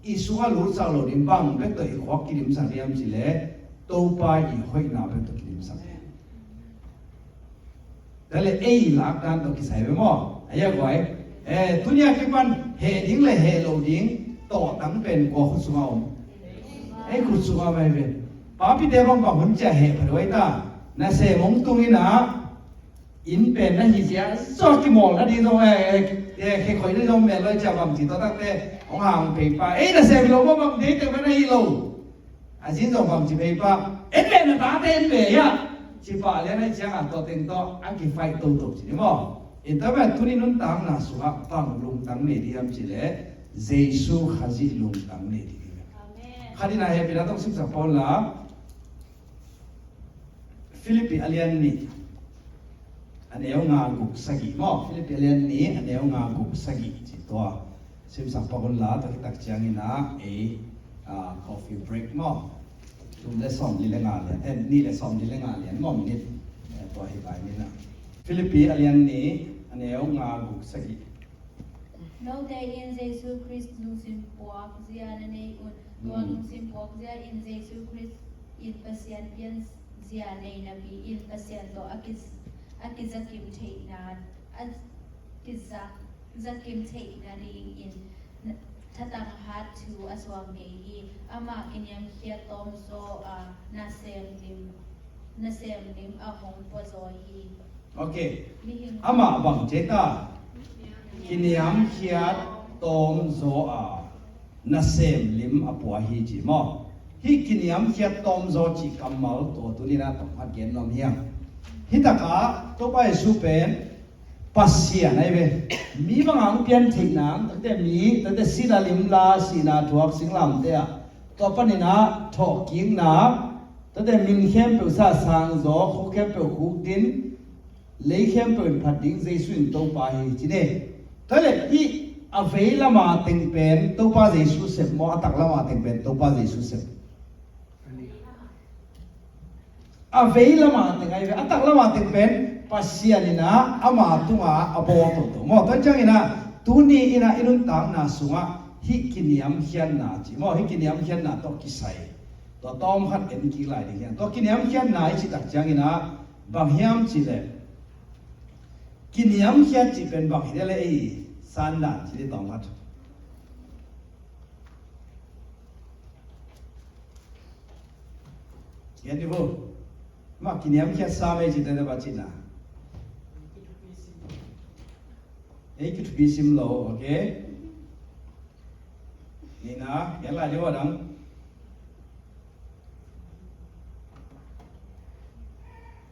I sungah lutsak lo ding, bang bek tawh i khuak kidimsak ding hiam cih leh, Topa i hoihna bek tawh kidimsak ding. Tua leh ei lakdan tawh kisai ve maw? A hia guai? Eh, tuni a kipan heh ding le heh lo ding tawhtang pen kua khut sungah om? Ei khut sungah om ahi ve. Papite bang bang hun ciah heh pha ding ahi ta. Nasem hong tung in ah, inn pen na hih ciang, sua kimawl na ding zong, eh, eh, eh, khe khoi na ding zong mel lo ciah bang ci tawh takte hong hang pei pa. Ei nasem lo maw, bang dei teng na hi lo. A zin zong bang ci pei pa, en ve na tate en ve hia, ci pah lian ahih ciangin tua teng tawh a kifaih toto ci ni maw. In tua bek tuni nuntakna sungah bang lungtang nei ding hiam cih leh, Jesu Khazih lungtang nei ding hi. Amen. Khat in ah hehpihna tawh simsak pah un la, Philippi a lian nih, a neu nga guk sagih maw, Philippi a lian nih, a neu nga guk sagih ci tua. Simsak pak un la, tua khit tak ciangin ah ei, ah, coffee break maw. Thum le sawmli le nga lian, eh, nih le sawmli le nga lian maw, minute. Eh, tua hi lai ni na. Philippi a lian nih, a neu nga guk sagih. Note in Jesu Khrist lungsim puak zia na nei un, tua lungsim puak zia in Jesu Khrist in Pasian pian zia nei napi in Pasian tawh a kiz-, a kizakim theihna, a kiza-, zakim theihna dingin thatang hat thu a suak ngei hi. Amah kiniamkhiat tawmzaw a, nasem lim, nasem lim a hong puazaw hi. Ok. Mihing. Amah bang ci ta? Kiniamkhiat tawmzaw a, nasem lim a pua hi ci maw? Hih kiniamkhiat tawmzaw cih kammal tua tuni-in ah tawm khat gen nuam hiam? Hih takah Topa Jesu pen Pasian ahi ve. Mi bangah hong pian theih nang, tate mi, tate sihna limla, sihna thuak singlamteh ah, tua panin ah thawhkikna, tate min khempeuh sa sang zaw, khuk khempeuh khuk din, lei khempeuh in phat ding Jesu in Topa hi ci ne. Tua leh hih a vei lama teng pen Topa Jesu sep maw, a tak lama teng pen Topa Jesu sep? A vei lama teng ahi ve, a tak lama teng pen Pasian in ah ama tungah a bawl toto maw. Tua ciangin ah tuni in ah i nuntakna sungah hih kiniamkhiatna ci maw, hih kiniamkhiatna tawh kisai tua tawm khat en kik lai ding hiam. Tua kiniamkhiatna i cih tak ciangin ah bang hiam cih leh, kiniamkhiat cih pen bang hi dia leh ei sandan ci ding tawm khat. Yan ni bo. Ma kiniamkhiat sa mei ci tete ba cina. Ei kithupi sim lo, okay? Ni na, yan lai ni bo dang.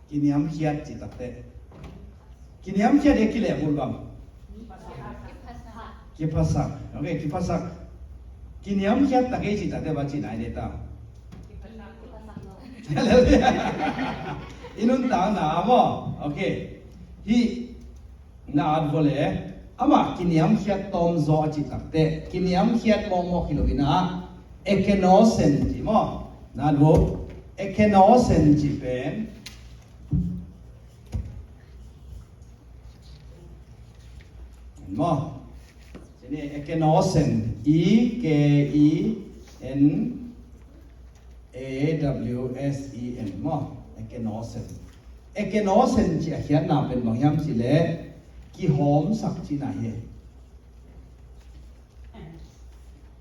Kiniamkhiat ci takte. Kiniamkhiat e kilehbulh bang. Kiphasak. Okay, kiphasak. Kiniamkhiat tak e ci takte ba ci nai de ta. Hallelujah. I nuntakna maw. Okay. Hih na at vua le, amah kiniamkhiat tawm zaw a cih takte, kiniamkhiat mawkmawk hi lo in ah, ekenosen ci maw? Na at vua, ekenosen ci pen. Maw? Ci ni, ekenosen, E K E N A W S E N maw, ekenosen. Ekenosen ci a khiatna pen bang hiam ci leh kihawmsak cina hi.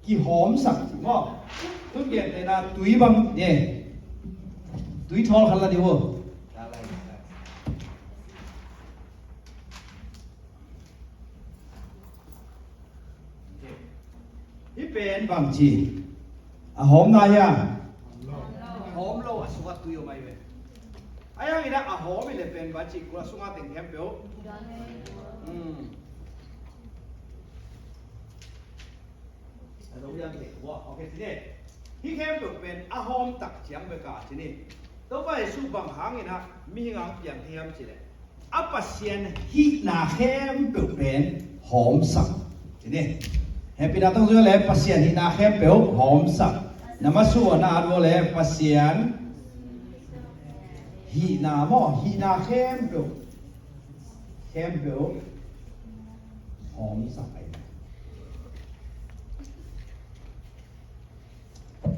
Kihawmsak ci maw. Tun gentehna tui bang ne. Tui thawl khat la dih uh. Hih pen bang ci? A hawm na hia? Hawm lo, a sungah tui om ahi ve. A hiang in ah a hawm hi leh pen bang ci, kul a sungah teng khempeuh. Hmm. A zo hiang hi leh, okay, ci ni. Hih khempeuh pen a hawm tak ciang bek a ci ni. Topa Jesu bang hangin ah mihing a piang hiam ci leh, a Pasian hihna khempeuh pen hawmsak. Ci ni. Hehpihna tawh zui leh Pasian hihna khempeuh hawmsak. Na masuh na at vua leh Pasian hihna maw, hihna khempeuh, khempeuh hawmsak ahi.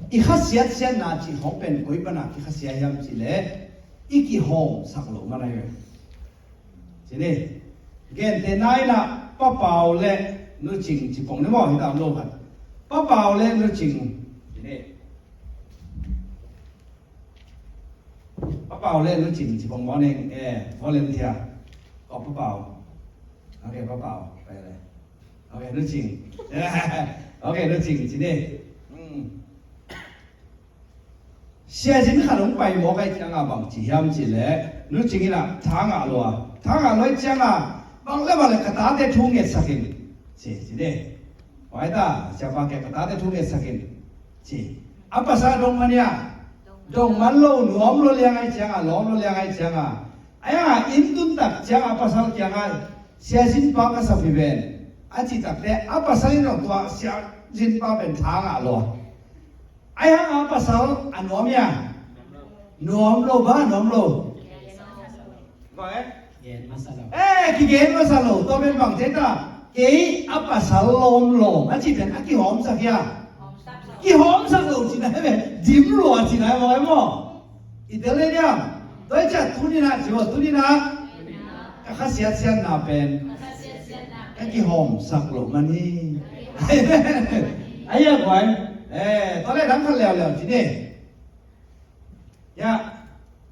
I khasiatsiatna cih khawng pen koi pana kikhasiat hiam cih leh i kihawmsak loh man ahi ve. Ci ni. Gentehna in ah Pa Pau le Nu Cing ci pong ni maw, hi tam lo khat. Pa Pau le Nu Cing. Ci ni. Pa Pau le Nu Cing ci pong maw neng, eh, volunteer. Kawk Pa Pau. Okay, Pa Pau. Pai le. Okay, Nu Cing. Okay, Nu Cing ci ni. Hmm. Siazin khat hong pai mawk ahih ciangin bang ci hiam cih leh, Nu Cing in ah tha ngah lua. Tha ngah lua ahih ciangin bang le bang le ka tate thu ngetsak in ci, ci ni. Huai ta, siapa kiang ka tate thu ngetsak in ci. A pasal dong man hia? Dong man lo, nuam lua liang ahih ciangin, lawm lua liang ahih ciangin. A hiang a inn tun tak ciangin a pasal kiangah, siazin pa ka sap hi ven, a cih takteh a pasal in zong tua siazin pa pen tha ngah lua. A hiang a pasal a nuam hia? Nuam lo, bang a nuam lo? Bang e? Gen masa lo. Eh, kigen masa lo. Tua pen bang ci ta? Kei a pasal lawmlawm a cih pen a kihawmsak hia? Kihawmsak lo cihna hi ve. Dim lua cihna hi maw, hi maw? I tel le diam? Tua hi ciah tuni-in ah ci maw, tuni-in ah ka khasiatsiatna pen ka kihawmsak loh man hi. Ahi a guai. Eh, tua leh dang khat leuleu ci ni. Ya,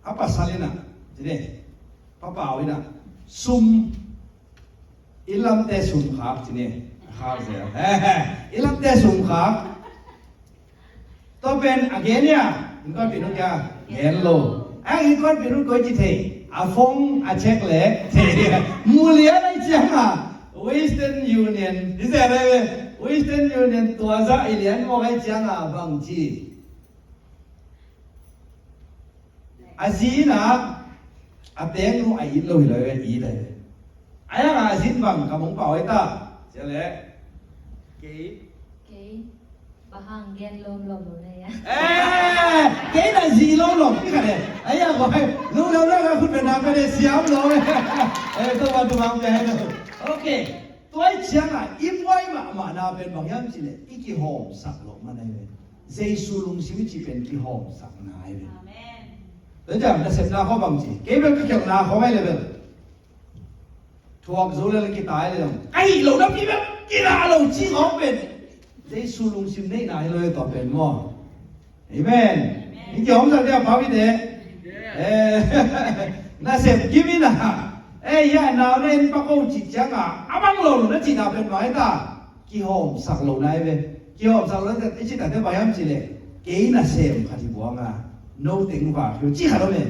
a pasal in ah ci ni. Pa Pau in ah sum, i lamte sum khak ci ni. Khak zel. I lamte sum khak. Tua pen a gen hia? Innkuanpih nu kia gen lo. A innkuanpih nu koi ci thei? A phone a check le thei. Mu lian ahih Ciangah Western Union, hi zia rei ve, Western Union tua zah i lian mawk ai ciangah bang ci. A zi in ah a tengnu a it lo hi lo ve, it ai ve. A iangah a zi in bang ka mong pau ai ta. Cia le. Kei. Kei. Bang hang gen lawm lawm lo na ia. Eh, kei na zi lawm lawm ki khat e. Ai a koi. Lu lo lo ka khut pen na ka de siam lo. Eh, to ba tu bang pe hai lo. Okay. Tua i ciangah i buai mahmah na pen bang hiam ci le i kihawmsak lo man ai ve. Jesu lungsim i ci pen kihawmsak na ai ve. Amen. Tua ciang na sepna kho bang ci. Kei bel ka khialhna kho ngai le bel. Thuak zo le kitai le dong. Ka hih lo na pi bek kila lo ci ngawk pen. Jesu lungsim neihna hi lo e tua pen maw. Amen. Amen. Hih kihawmsak dia pau hi te. Eh, na sem kim in a. Eh, ya nau na en pa ko ci ciang a. A bang lo lo na ci na pen bang hi ta. Kihawmsak lo nai ve. Kihawmsak lo nai ve. I ci takte bang hiam ci le. Kei na sem khat hi buang a. No teng va kio ci khat om e.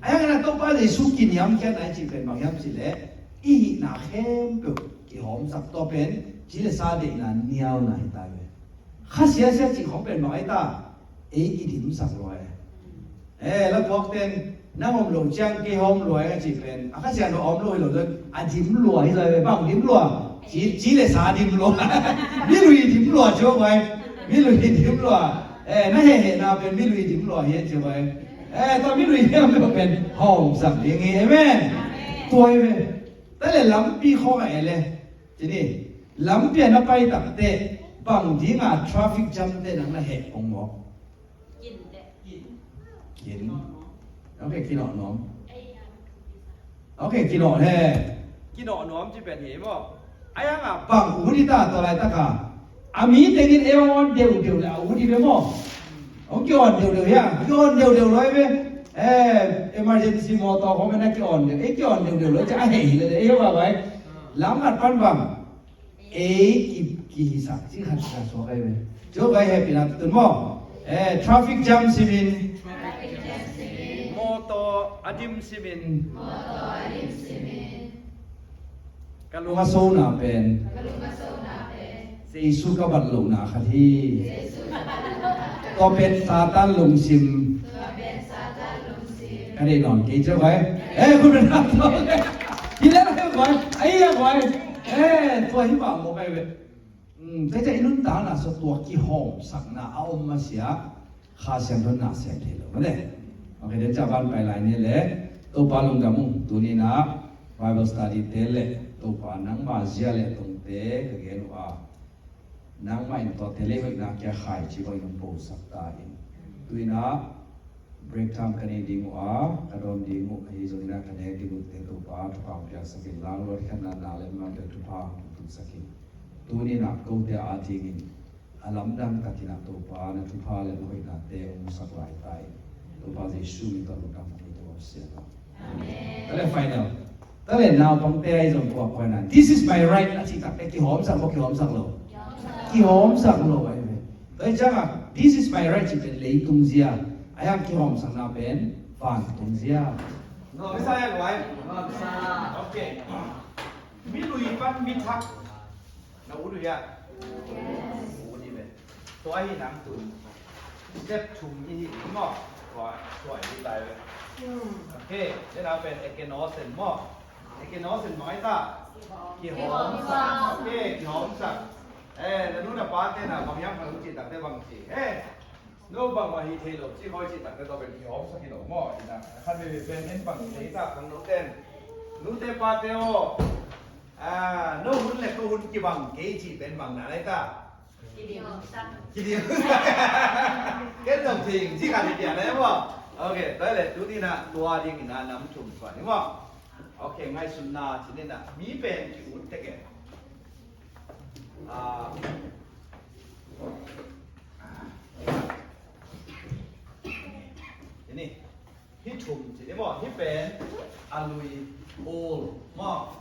A yang na Topa Jesu kiniamkhiat nai ci pen bang hiam ci le. I hihna khempeuh kihawmsak tua pen. Ci le sa deihna niauna hi ta ve. Kha siasia ci khawng pen bang hi ta. Ei kidimsak lo e. Eh, la puak ten, nang om lo ciang kei hawm lua e a ci pen. A kha sian lo om lo hi lo zon, a dim lua hi lo e, bang dim lua. Ci, ci le sa dim lua. Mi lui dim lua cio vai. Mi lui dim lua. Eh, na he he na pen mi lui dim lua hi cio vai. Eh, ta mi lui hiam lo pen. Hawm sak ding hi, amen. Tua hi ve. Ta le lampi khawng a e le. Ci ni, lampi a na pai takte, bang ding a traffic jam te nang na he kong mawk. Kin. Ok, kinawh nuam. Ok, kinawh he. Kinawh nuam ci pen hi maw. A yang a bang ut hi ta tua laitak a. A mi tengin e hong on deuhdeuh le a ut hi ve maw. Hong ki on deuhdeuh hi a. Ki on deuhdeuh lo hi ve. Eh, emergency motor khawng na ki on deuh. E ki on deuhdeuh lo hi ci a hei hi le e hong a vai. Lam khat pan bang. Ei ki, kihisak, ci khat khat suak ai ve. Cio kai hehpihna tutun maw. Eh, traffic jam simin. Motor a dim simin. Ka lung a sona pen. Jesu ka bat lohna khat hi. Tua pen Satan lungsim. Ka deih nawn kei cia vai. Eh, khut beng na tua le. Hi le na vai. Ai a vai. Eh, tua hi mah mawk ai ve. Tua cia i nuntakna sua tua kihawmsakna a om masia. Kha Siangtho in na sem thei lo mah le. Ok, den cia ban pai lai ni le. Topa lungdam ung, tuni na Bible study te le Topa nangma zia le tongte ka gen uh a. Nangmah in tuate lei hoihna kia khaici bangin hong posak ta in. Tuinah break time ka nei ding uh a, ka dawn ding uh ahi zonginah ka nek ding uhte Topa thupha hong piaksak in, langluat khatna na le man bek thupha hong tunsak in. Tuninah kote a dingin a lamdang takinah Topa na thupha le na hoihnate hong musak lai ta in. Topa Jesu min tawh lungdam kong ngen uh a. Amen. Tale final. Tale naupangte ahi zong kua kua na. This is my right. A cih takte kihawmsak maw, kihawmsak lo? Kihawmsak lo ahi ve. Tua hi ciangah, this is my right cih pen leitung zia. A hiang kihawmsakna pen vantung zia. No, bisa ya, guai. No, bisa. Okay. Mi lui pan mi thak. Na ut uh hiam? Ut hi ve. Tua hi nang tun. Step thum i hi ding maw? Tua, tua i hi lai ve. Ok, then a pen ekenosen maw? Ekenosen bang hi ta? Kihawmsak. Ok, kihawmsak. Eh, na nu na pa te na bang hiam khat hong cih takte bang ci. Eh, no bangmah hi thei lo ci, hoi cih takte tua pen kihawmsak hi lo maw? Ina, khat veve pen en bang thei ta khang no ten. Nute pate aw. Ah, no hun le ko hun kibang kei cih pen bang na lai ta? Kidim. Kidim. Ken zong thei ing ci ka hi pian lai maw? Ok, tua le tuni na tua ding ina nam thum suan hi maw? Ok, ngaihsutna ci ni na mi pen ki ut tek e. Ah. Ini. Hih thum ci ni maw, hih pen a lui, old maw,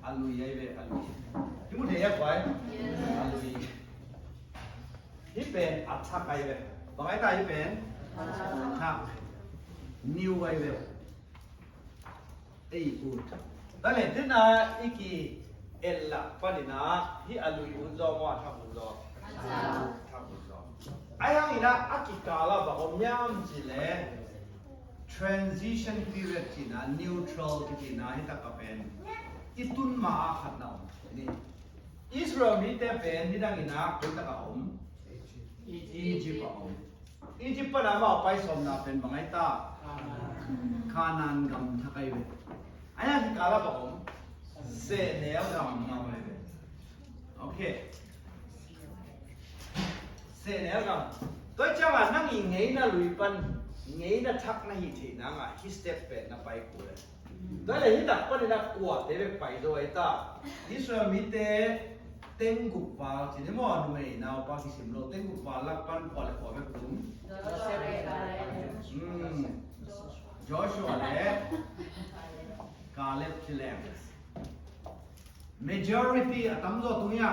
a lui ahi ve, a lui. Hih mu thei a kuai? A lui. Hih pen a thak ahi ve. Bang ahi ta hih pen? A thak. New ahi ve. Ei ut. Tua leh tena i ki-et lak panin ah, hih a lui ut zaw maw, a thak ut zaw? A thak ut zaw. Ahi hangin ah a kikal ah bang om hiam cih leh transition period cihna, neutral kici-na, hih takah pen i tun ma-a khatna om ni. Israel mite pen nidangin ah koi takah om? Egypt ah om. Egypt pan amau pai sawmna pen bang ahi ta? Canaan gam thak ahi ve. Ahi a kikal ah bang om? Sehnel gam ngam ahi ve. Ok. Sehnel gam. Tua ciangah nang i ngeina lui pan ngeina thak na hih theih nangah hih step pen na pai kul e. Tua leh hih tak panin ah kuate bek pai zo ahi ta? Israel mite teng guk val ci ni maw, numei naupa kisim lo, teng guk val lak pan kua le kua bek tum? Hmm. Joshua le Caleb ci leng. Majority a tamzaw tung hia?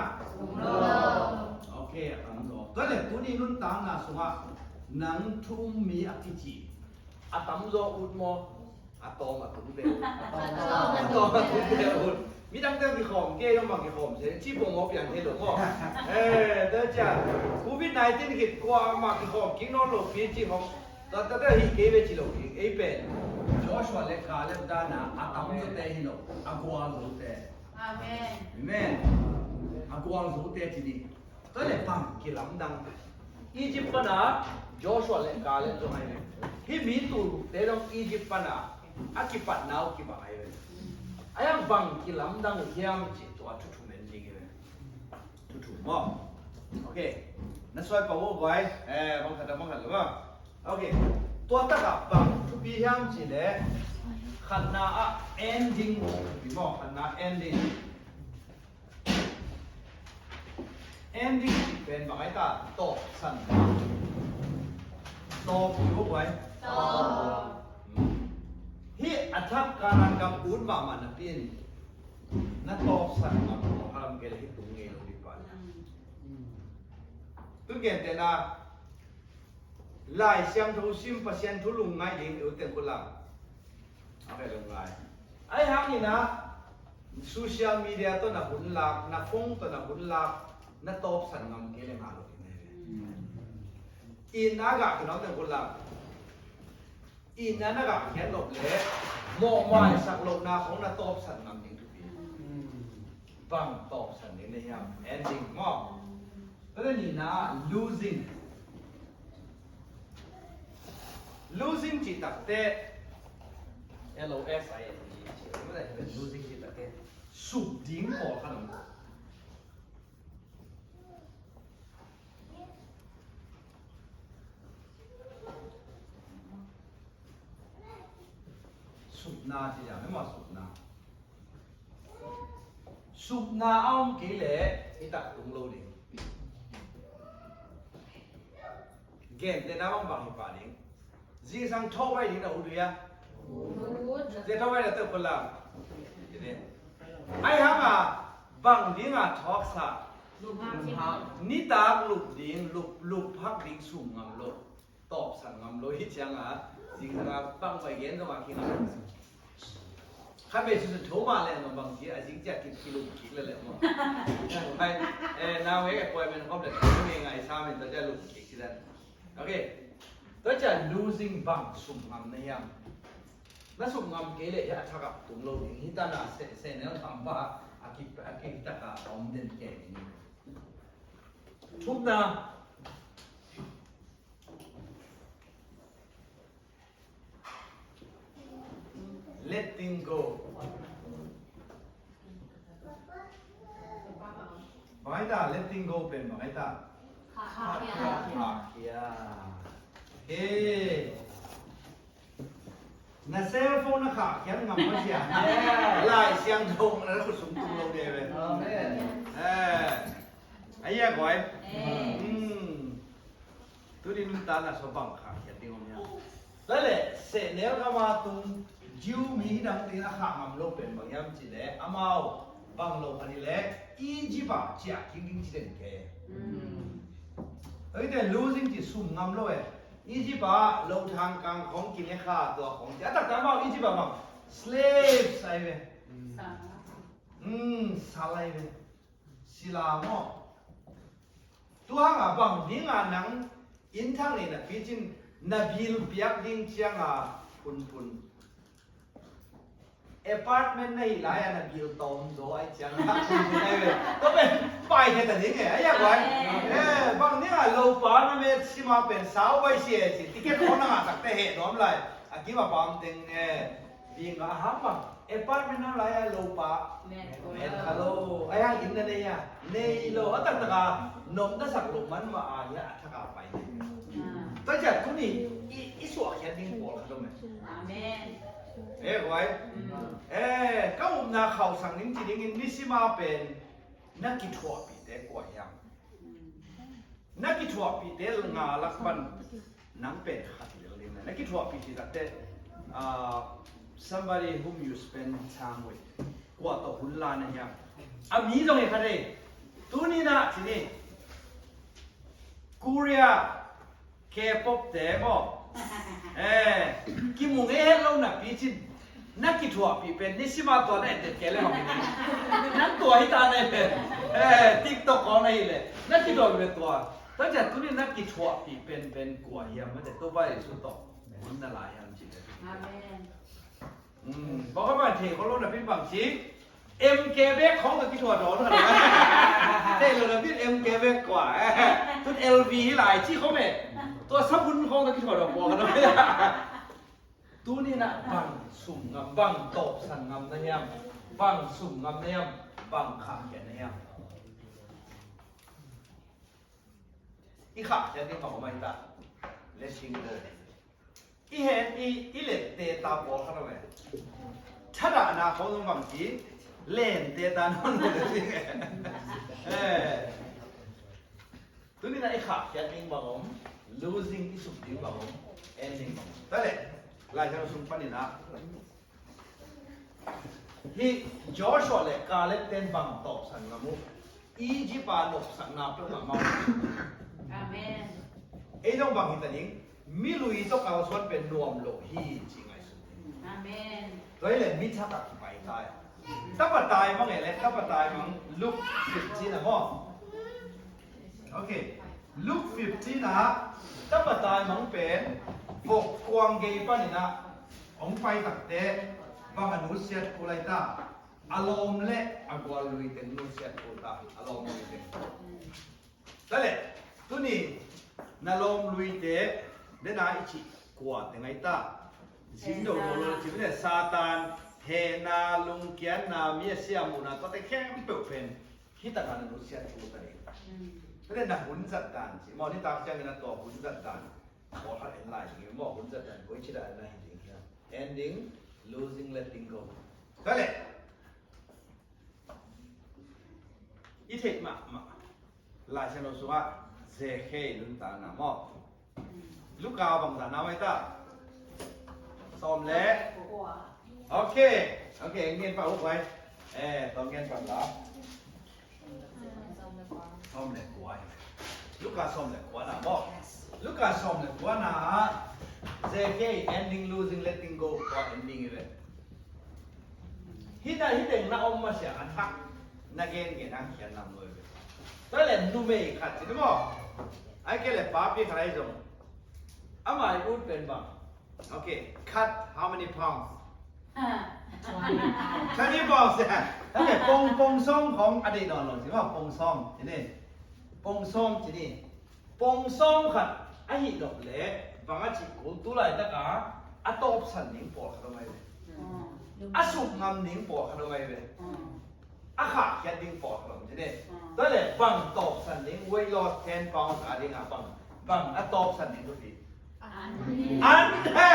Ok, a tamzaw. Tua leh tuni nuntakna sungah nang thu um mi a kici a tamzaw ut maw? A tawm a tungte ut. A tawm a tungte ut. Midangte kikhawm kei lo, mah kikhawm se, ci pong maw, piang thei lo maw? Eh, tua ciang covid nineteen khit kuamah kikhawm kik nawn lo pi ci khawm. Tua, tua, tua hi kei ve ci lo ding, ei pen Joshua le Caleb dan a, a tamzawte hi lo, a gualzote. Amen. Amen. A gualzote ci ni. Tua leh bang kilamdang? Egypt pan a Joshua le Caleb zong ahi ve. Hih mi tul gukte zong Egypt pan a a kipatna uh kibang ahi ve. Ahi a bang kilamdang uh hiam cih tua thu thum en ding hi ve. Thu thum maw? Ok. Na suai pah uh guai. Eh, bang khat a bang khat lo maw? Ok. Tua takah bang thupi hiam cih leh khatna ah ending thupi maw? Khatna ending. Ending cih pen bang ahi ta? Tawpsan. Tawp hi uh guai. Tawp. Hmm. Hih a thak Canaan gam ut mahmah napi in na tawpsan ngam lo, a lam kei leh hih tung ngei lo ding pah. Tun gentehna Lai Siangtho sim, Pasian thu lungngai ding i ut teng kul lam. A ve lungngai. Ahi hangin ah social media tawh na hun lak, na phone tawh na hun lak, na tawpsan ngam kei leh ngah lo ding hi. Inn a gah kinawn teng kul lam. Inn a na gah khiat loh leh mawhmaisak lohna khong na tawpsan ngam ding thupi. Bang tawpsan ding na hiam? Ending maw? Tua leh nihna ah losing. Losing cih takte, L O S I N G, losing cih takte suk ding pawlkhat om. Supna ci hiam, maw, supna. Supna a om kei leh hih tak tung lo ding. Gentehna bang bang hi pah ding. Zingsang thawh baih ding na ut uh hia? Ut. Zia thawh baih na tawh kul lam. Ahi hang a bang ding a thawksa? Lup hak. Nitak lup ding, lup, lup hak ding sum ngam lo. Tawpsan ngam lo hi ciang a, zingsang a bang pai gen zong a kingam. Khat vei susun tho mah leh mah bang ci a, zing ciang ki, kilum kik leh leh mah. Hai, eh, nau hei appointment khop leh, nau hei ngai sa min tua ciang lum kik ci dan. Ok. Tua ciang losing bang sum ngam na hiam? Na sum ngam kei leh hia a thak ah tung lo ding. Hih tan a se, sehnel tam pa a ki, a ki tak a om den kei ding. Thumna. Letting go. Bang ahi ta, letting go pen bang ahi ta? Khahkhia. Khahkhia. Okay. Na cell phone na khahkhiat ngam masiah. Lai Siangtho na khut sung tung lo ding ve. Amen. Eh. Ahi a guai. Amen. Hmm. Tuni nuntakna sung bang khahkhiat ding om hiam? Tua leh sehnel gam a tung Jew mi hi dang teng a khah ngam lo pen bang hiam cih leh amau bang lo a ni leh Egypt ah ciah kik ding ci den kei. Hmm. Tua hi teh losing ci sum ngam lo e. Egypt ah lothang kang khong kine kha tua khong ci. A taktak amau Egypt ah bang Slaves ai ve. Sal. Hmm, sal ai ve. Sila maw. Tua hang a bang ding a nang inn thang nei na picin na bill piak ding ciang a phunphun. Apartment na hih lai a na bill tawm zaw ai ciang a phunphun ai ve. Tua pen pai khe ta ding e, ai a guai. Eh, bang ding a lopa na met sima pen sau bai si e ci. Ticket khong na ngah takte heh nuam lai. A kim a pam teng e. Ding a ham bang. Apartment na lai a lopa. Met kha lo. Ai hang inn na nei a. Nei lo. A taktak a. Nop na sak lo man ma a hia a thak a pai. Tua ciang tuni i, i suah khiat ding pawl khat om e. Amen. Eh, guai. Eh, ka upna khauh sang ning ci dingin nisima pen na kithuahpihte kua hiam? Na kithuahpihte nga lak pan nang pen khat lel ding na. Na kithuahpih ci takte, ah, somebody whom you spend time with. Kua tawh hun la na hiam? A mi zong hi khat ei. Tuni na ci ni. Korea, K-pop te maw. Eh, kimu ngei het lo na picin. Na kithuahpih pen nisima tua na entet kei le mah. Nan tua hi ta na pen. Eh, TikTok khong na hi le. Na kithuahpih pen tua. Tua ciang tuni na kithuahpih pen pen kua hiam mate tua bai su tawh. Hun na lai hiam ci le. Amen. Hmm, bawk a man thei khol lo na pin bang ci. M K bek khong ka kithuah dawn kha lo. Thei lo na pin M K bek kua. Tun L V hi lai ci khong e. Tua sabun khong ka kithuah dawn kua kha lo. Tuni na bang sum ngam, bang tawpsan ngam na hiam, bang sum ngam na hiam, bang khahkhiat na hiam. I khahkhiat ding bang om ai ta. Letting go. I hen i, i lente ta pawl khat om e. Thadahna khong zong bang ci, lente ta nawn lo le ci. Eh. Tuni na i khahkhiat ding bang om, losing i suk ding bang om, ending bang om. Tua le, Lai Siangtho sung panin ah. Hih Joshua le Caleb ten bang tawpsan ngam uh. Egypt a nopsakna peuhmah mau. Amen. Ei zong bang hi ta ding, mi lui tawh kalsuan pen nuam lo hi ci ngaihsun. Amen. Tua hi le mi thak a kipai ta e. Tapa taimang e le, tapa taimang Luke fifteen a maw. Ok. Luke fifteen ah tapa taimang pen vok kuang gei panin ah hong pai takte bang a nusiat kul ai ta. A lawm le a gual lui teng nusiat kul ta. A lawm lui teng. Tua le, tuni na lawm luite dena i cih kua teng ai ta. Zin do lo lo cih le Satan, hehna, lungkiatna, mi a siam muhna, tuate khempeuh pen. Hi takah na nusiat thu ta ding. Tua le na hun zat dan ci. Maw nitak ciangin a tua hun zat dan. Pawlkhat en lai ding. Maw hun zat dan koi ci dan na hi ding hiam. Ending, losing, letting go. Tua le. I theih mahmah. Lai Siangtho sungah Zekhei nuntakna maw. Luka bangzah na mai ta. Sawm le. Ok. Ok, ngen pa uk mai. Eh, tawng ngen pa la. Sawm le kua. Luka sawm le kua na maw. Luka sawm le kua na. Zekhei ending, losing, letting go. Kua ending i ve. Hih na hih teng na om masiah a thak na gengen hang khian lam lo hi ve. Tua le numei khat ci ni maw. Ai ke le papi khat ai zong. Amah i ut pen bang. Ok, cut how many pounds? Twenty pounds. Tua le pong, pong sawm khong a deih nawn lo ci maw, pong sawm ci ni. Pong sawm ci ni. Pong sawm khat ahi nop le bang a cih kul tu laitak a a tawpsan ding pawlkhat om ai ve. A suk ngam ding pawlkhat om ai ve. A khahkhiat ding pawlkhat om ci ne. Tua le bang tawpsan ding weight loss ten pounds a ding a bang, bang a tawpsan ding thupi. An he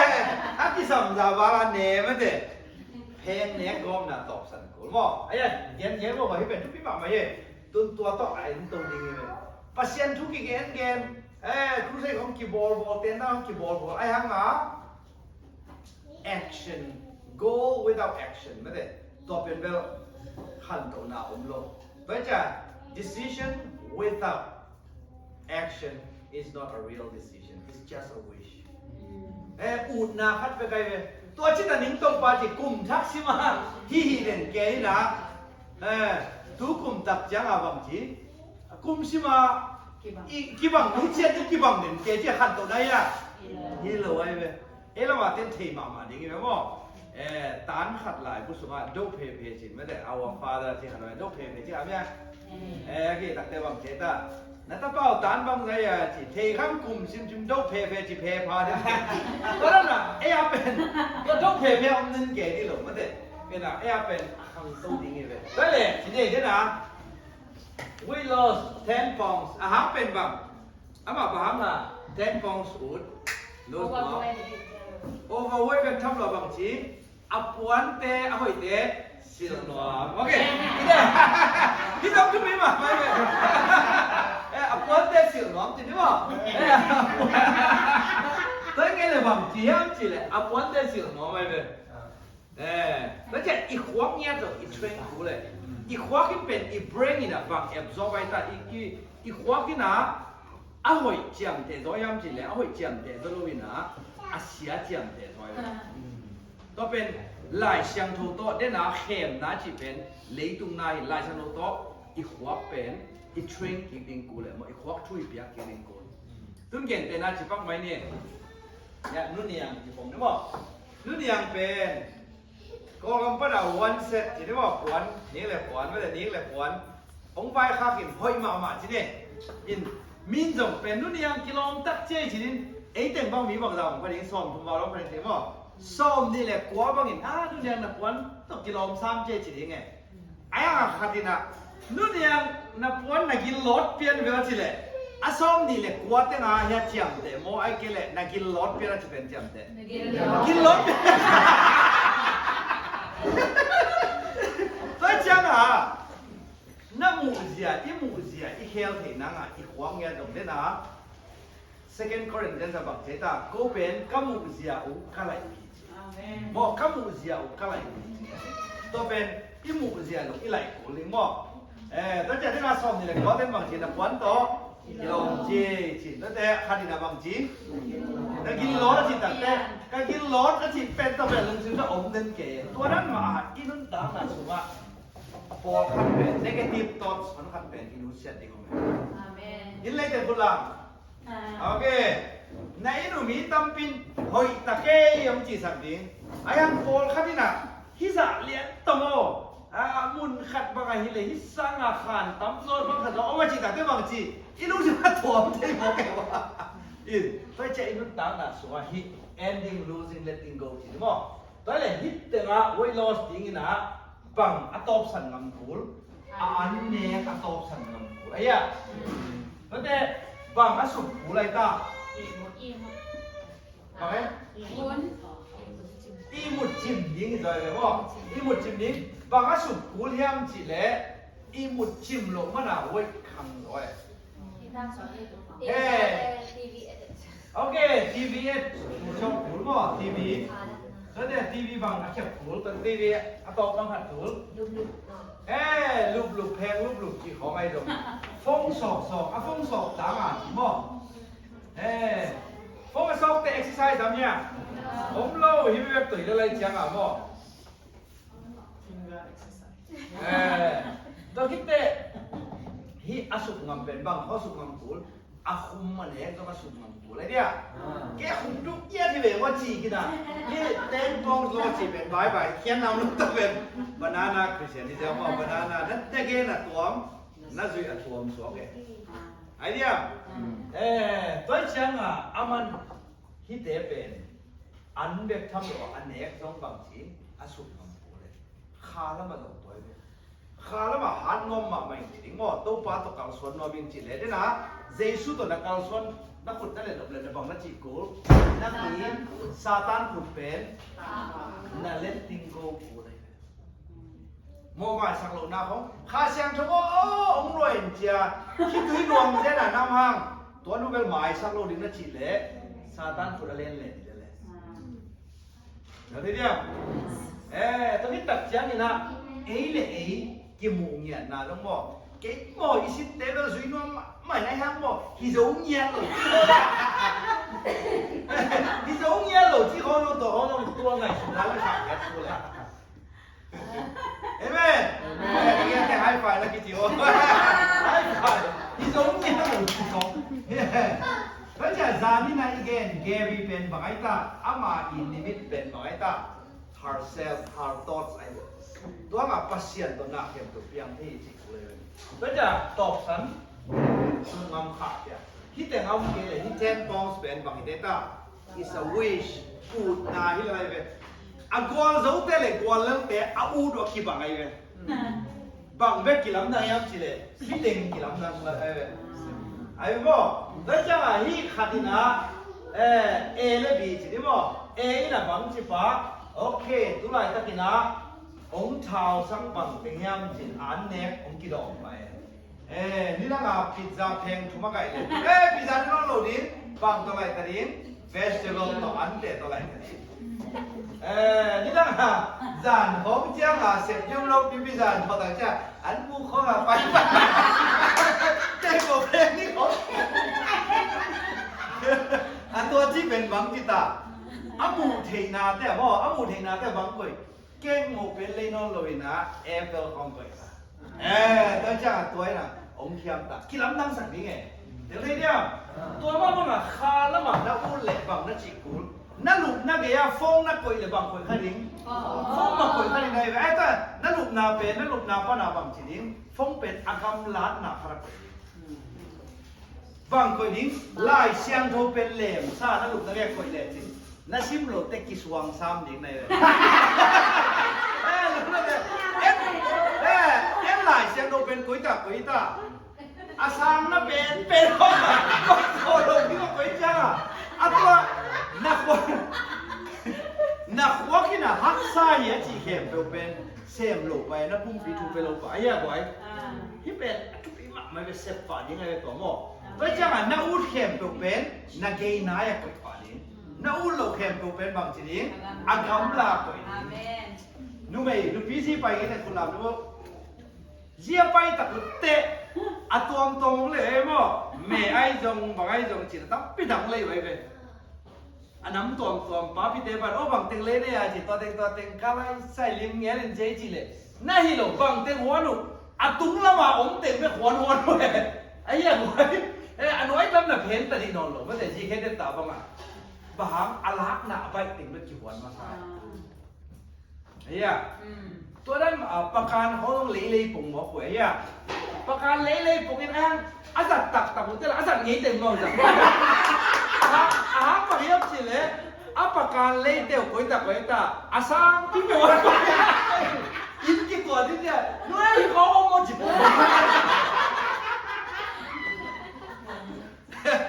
a kisam za bang a ne mate. Pheng nek gawmna tawpsan kul maw. Ai a gen gen maw hi pen thupi mahmah hi. Tun tua tawh a en to ding hi ve. Pasian thu kigen gen. Eh, crusade khong kibawlbawl, tenda khong kibawlbawl. Ai hang a action, goal without action. Mate, tua pen bel khantohna om lo. Tua ciang decision without action is not a real decision. It's just a wish. Eh, utna khat pek ai ve. Tua cih a ning Topa ci kum thak sim a hih hih den kei in ah. Eh, tu kum tak ciang a bang ci, kum sim a i kibang, nu ciat i kibang den kei ci a khantohna hi a, hi lo ai ve. Ei lam a ten thei mahmah ding hi ve maw. Eh, tan khat laibu sungah doh phephe ci mate, Our Father ci khat lo, doh phephe ci a mia. Eh, a ki takte bang ci ta. Na tapa uh tan bang zai a ci, thei khang kum simsim doh phephe ci phe pha ding. Tua dan a ei a pen tua doh phephe a om ning kei ding lo mate. Ken a ei a pen a khangto ding hi ve. Tua leh ci nei den a, weight loss ten pounds, a hang pen bang? Amah bang hang a ten pounds ut lose nuam. Overweight bek tham lo, bang ci? A puante a hoihte silh nuam. Ok. Hi dam tu mi mah mai ve. Eh, a puante silh nuam ci ni maw. Eh, tua nge le bang ci hiam ci le a puante silh nuam mai ve. Eh, tua ciang i khuak ngiat lo i train kul le. I khuak in pen i brain in a bang absorb ai ta, i, i, i khuak in a a hoih ciamteh zaw hiam ci le a hoih ciamteh zaw lo in a, a sia ciamteh zaw hi. Tua pen Lai Siangtho tawh den a khemna cih pen leitung na hi, Lai Siangtho tawh i khuak pen i train kik ding kul le maw, i khuak thu i piak kik ding kul. Tun gentehna ci pak mai ni. Ya, Nu Niang ci pong ni maw. Nu Niang pen Kawlgam pan a one set ci ni maw, puan, nik le puan, mate, nik le puan. Hong vaikhak in hoih mahmah ci ni. In, min zong pen Nu Niang kilawm tak ci ei ci in, ei teng bang mi bang za hong pha ding, sawm thum val hong pha ding ci maw. Sawm nih le kua bangin, a, Nu Niang na puan tawh kilawm sam ci ei ci ding e. A yang a khat in a, Nu Niang na puan na gil lawt pian ve aw ci leh, a sawm nih le kua teng a hia ciamteh maw, ai kei leh na gil lawt pian a ci pen ciamteh. Na gil lawt. Gil lawt pian. Tua ciang a, na muhzia, i muhzia, i khel theih nang a, i khuak ngiat zong den a, Second Corinthians a bang ci ta, ko pen ka muhzia uh ka laih uh hi ci. Amen. Maw, ka muhzia uh ka laih uh hi ci. Tua pen i muhzia uh i laih kul ding maw. Eh, tua ciang ding a sawm nih le kua ten bang ci, na puan tawh kilawm ci ci. Tua te khat in a bang ci, na gil lawt a ci ta te, ka gil lawt a ci pen tua pen lungsim tawh om den kei. Tua dan mah a i nuntakna sungah pawlkhat pen negative thoughts, pawlkhat pen i nusiat ding om e. Amen. In lei te bulang. Ok. Na inn uh mi tampin hoih ta kei hong cisak ding. A yang pawlkhat in a, hih zah lian tawm aw. A, mun khat bang a hi le, hih sang a khan tam zaw bang khat zaw om a ci ta te bang ci. I lungsim a thuam thei maw kei maw. In, tua ciang i nuntakna sungah hih ending, losing, letting go ci ni maw. Tua le hih tengah weight loss ding in a, bang a tawpsan ngam kul, a an nek a tawpsan ngam kul. Ahi a. Tua te bang a suk kul ai ta. Bang e? Ihmut cim ding hi zaw e maw. Ihmut cim ding. Bang a suk kul hiam ci le, ihmut cim loh man a weight khang zaw e. Eh. Ok, T V et. Sawk kul maw, T V. Tua te T V bang a khiap kul, tua T V a tawp bang khat kul. Eh, luplup, pheng luplup cih khawng ahi zong. Phone sawksawk, a phone sawk tang a ci maw. Eh, phone a sawkte exercise tam hia? Om lo, hih bek tui le lai ciang a maw. Eh, tua khit teh, hih a suk ngam pen bang, a suk ngam kul, a khum a nek zong a suk ngam kul, ai dia. Kei a khum duk iat hi ve maw ci kina. Hih ten pounds lo ci pen, bye bye, khian nam lo ta pen. Banana Christian hi zia maw, banana, na tege na tuam, na zui a tuam suak e. Ai dia. Eh, tua ciang a, a man hihte pen. An bek tham lo a nek zong bang ci, a suk ngam kul e. Kha lam a lo tuai ve. Kha lam a hat nuam mahmah ing ci ding maw, Topa tawh kalsuan nuam ing ci le. Dena, Jesu tawh na kalsuan, na khut na let nop le na bang na cih kul. Na mi, Satan khut pen, na let ding go kul e. Maw maisak lohna khong. Kha Siangtho aw, hong luah in cia. Khitui nuam zen a nam hang. Tua nu bel maisak lo ding na cih leh. Satan khut a len len ding leh. Na thei diam? Eh, tua khit tak ciangin ah. Ei le ei kimuh ngiatna dong maw. Kei maw, i sitte bel zui nuam mahmah hi nai hang maw, hi zo ngiat lo. Hi zo ngiat lo ci khawng zong, tua khawng zong tua ngaihsutna la khak ngiat tu le. Amen. Amen. Amen. High five la kici aw. High five. Hi zo ngiat lo ci khawng. Tua ciang zan ni na i gen Gary pen bang ai ta, ama i limit pen bang ai ta. Herself, her thoughts ai. Tua mah Pasian tawh na khempeuh piang thei cih kul e. Tua ciang tawpsan sung ngam kha cia. Hih teng a om kei leh hih ten pounds pen bang hi te ta. It's a wish. Utna hi lai ve. A gualzote le guallelte a ut uh a kibang ai ve. Bang bek kilamdang hiam cih leh, hih teng kilamdang lai ai ve. Ai ve maw? Tua ciangin hih khat in ah, eh, A le B ci ni maw? A in ah bang ci pah, okay, tu laitakin ah hong thausak bang teng hiam cih an nek hong kidawm pah e. Eh, nidang a pizza pheng thum a kaih leh, eh, pizza ni nawn lo ding, bang tawh laih ta ding. Vegetable tawh, ante tawh laih ta ding. Eh, nidang a zan hawng ciang a sep diam lo pipi zan tawh tak ciang an mu khawng a pai pai. Te ko pheng ni khawng. A tua ci pen bang ci ta. A muh theihnate maw, a muh theihnate bang koih. Cake muh pen lei nawn lo in ah apple khawng koih ta. Eh, tua ciang a tua in ah hong khiam ta. Kilamdang sak ding e. Tel thei diam? Tua mah bang a kha lamah na ut leh bang na cih kul. Na lupna gei ah phone na koih leh bang koih kha ding. Phone mah koih kha ding na hi ve. Eh, tua na lupna pen, na lupna pan a bang ci ding. Phone pen a gamlatna kha na koih ding. Bang koih ding, Lai Siangtho pen lemsa na lupna gei koih lecin. Na sim lote kisuang sam ding na hi ve. Eh, lupna gei. En, eh, en Lai Siangtho pen koi ta, koi ta. A sang na pen, pen. Koi ta, koi ta, koi ta. A tua, na koi. Na khuak in a haksa hi a cih khempeuh pen sem lo pah, na pumpi thu pe lo pah. Ahi a guai. Hih pen a thupi mahmah ve, sep pah ding a ve tua maw. Tua ciangin na ut khempeuh pen na gei nai a koih pah ding. Na ut lo khempeuh pen bang ci ding, a gamla koih ding. Amen. Numei, nupi zi pai kei te khut lam nu. Zia pai tak teh a tuamtuam hong lei ei maw. Me ai zong, bang ai zong cih tampi tak hong lei uh ai ve. A nam tuamtuam, papite pan, aw bang teng lei nei a ci, tua teng, tua teng, ka lai sai lim ngel in ci ei ci leh. Na hi lo, bang teng huan uh, a tung lam a om teng bek huan huan uh e. Ahi a nuai, eh, a nuai tam na phen ta dih nawn lo, mate zi khe te ta bang a. Bang hang a lakna a baih teng bek kihuan masa. Ahi a. Tua dan, ah, pakan hong leilei pong mawk uh ahi a. Pakan leilei pong in a hang, a zat taktak uh te la, a zat ngei teng mawk zat. A hang, a hang bang hiam cih leh, a pakan leite uh koi ta, koi ta, a sang pi mawk. In kituat in dia, nuai hi kong mawk ci pong.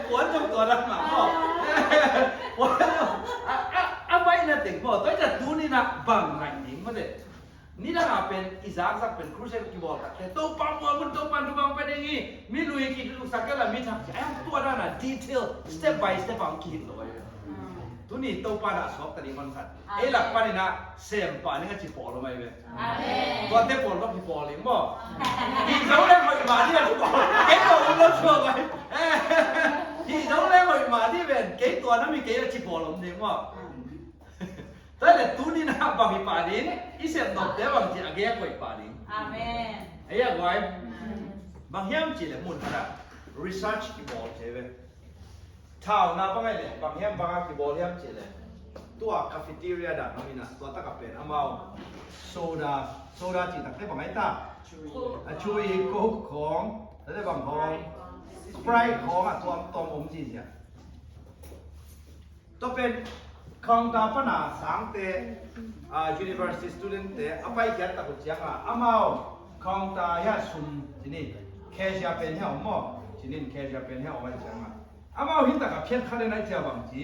Kuan zong tua dak mah maw. Kuan zong a, a, a baihna teng maw. Tua hi ta tuni-in ah bang ngaih ding maw te. Nidang a pen i zakzak pen crusade kibawl tak te Topa mual mun, Topa thupha pia ding hi. Mi lui kiduksak kei la mi thak ci. Ai hong tua dan a detail step by step a hong kihilh lo ai. Tuni Topa na suak ta ding hon khat. Ei lak panin ah sem pah ning a ci pawl om ai ve. Amen. Tuate pawl bang hi pawl ing maw. Hi zo leng hoih mah ding a ci pawl. Kei pawl um lo suak ai. Hi zo leng hoih mah ding ven. Kei tua na mi kei a ci pawl om ding maw. Tua leh tuni-in ah bang hi pah ding, i sem nopte bang ci a gei a koih pah ding. Amen. Ei a guai. Bang hiam cih leh mun khat ah research i bawl thei ve. Thauna bang ai leh, bang hiam bang a kibawl hiam cih leh. Tua cafeteria dan om in ah, tua tak ah pen amau soda, soda cih tak te bang ai ta. A chewy, Coke khawng, tua te bang khawng, Sprite khawng a tuamtuam om ziahziah. Tua pen counter pan a sangte, ah, university student te a paikhiat tak uh ciangin amau counter hi a sum ci ni, cashier pen hi a om maw, ci ni, cashier pen hi a om ahih ciangin amau hih tak a phiat khat in ahih ciang bang ci,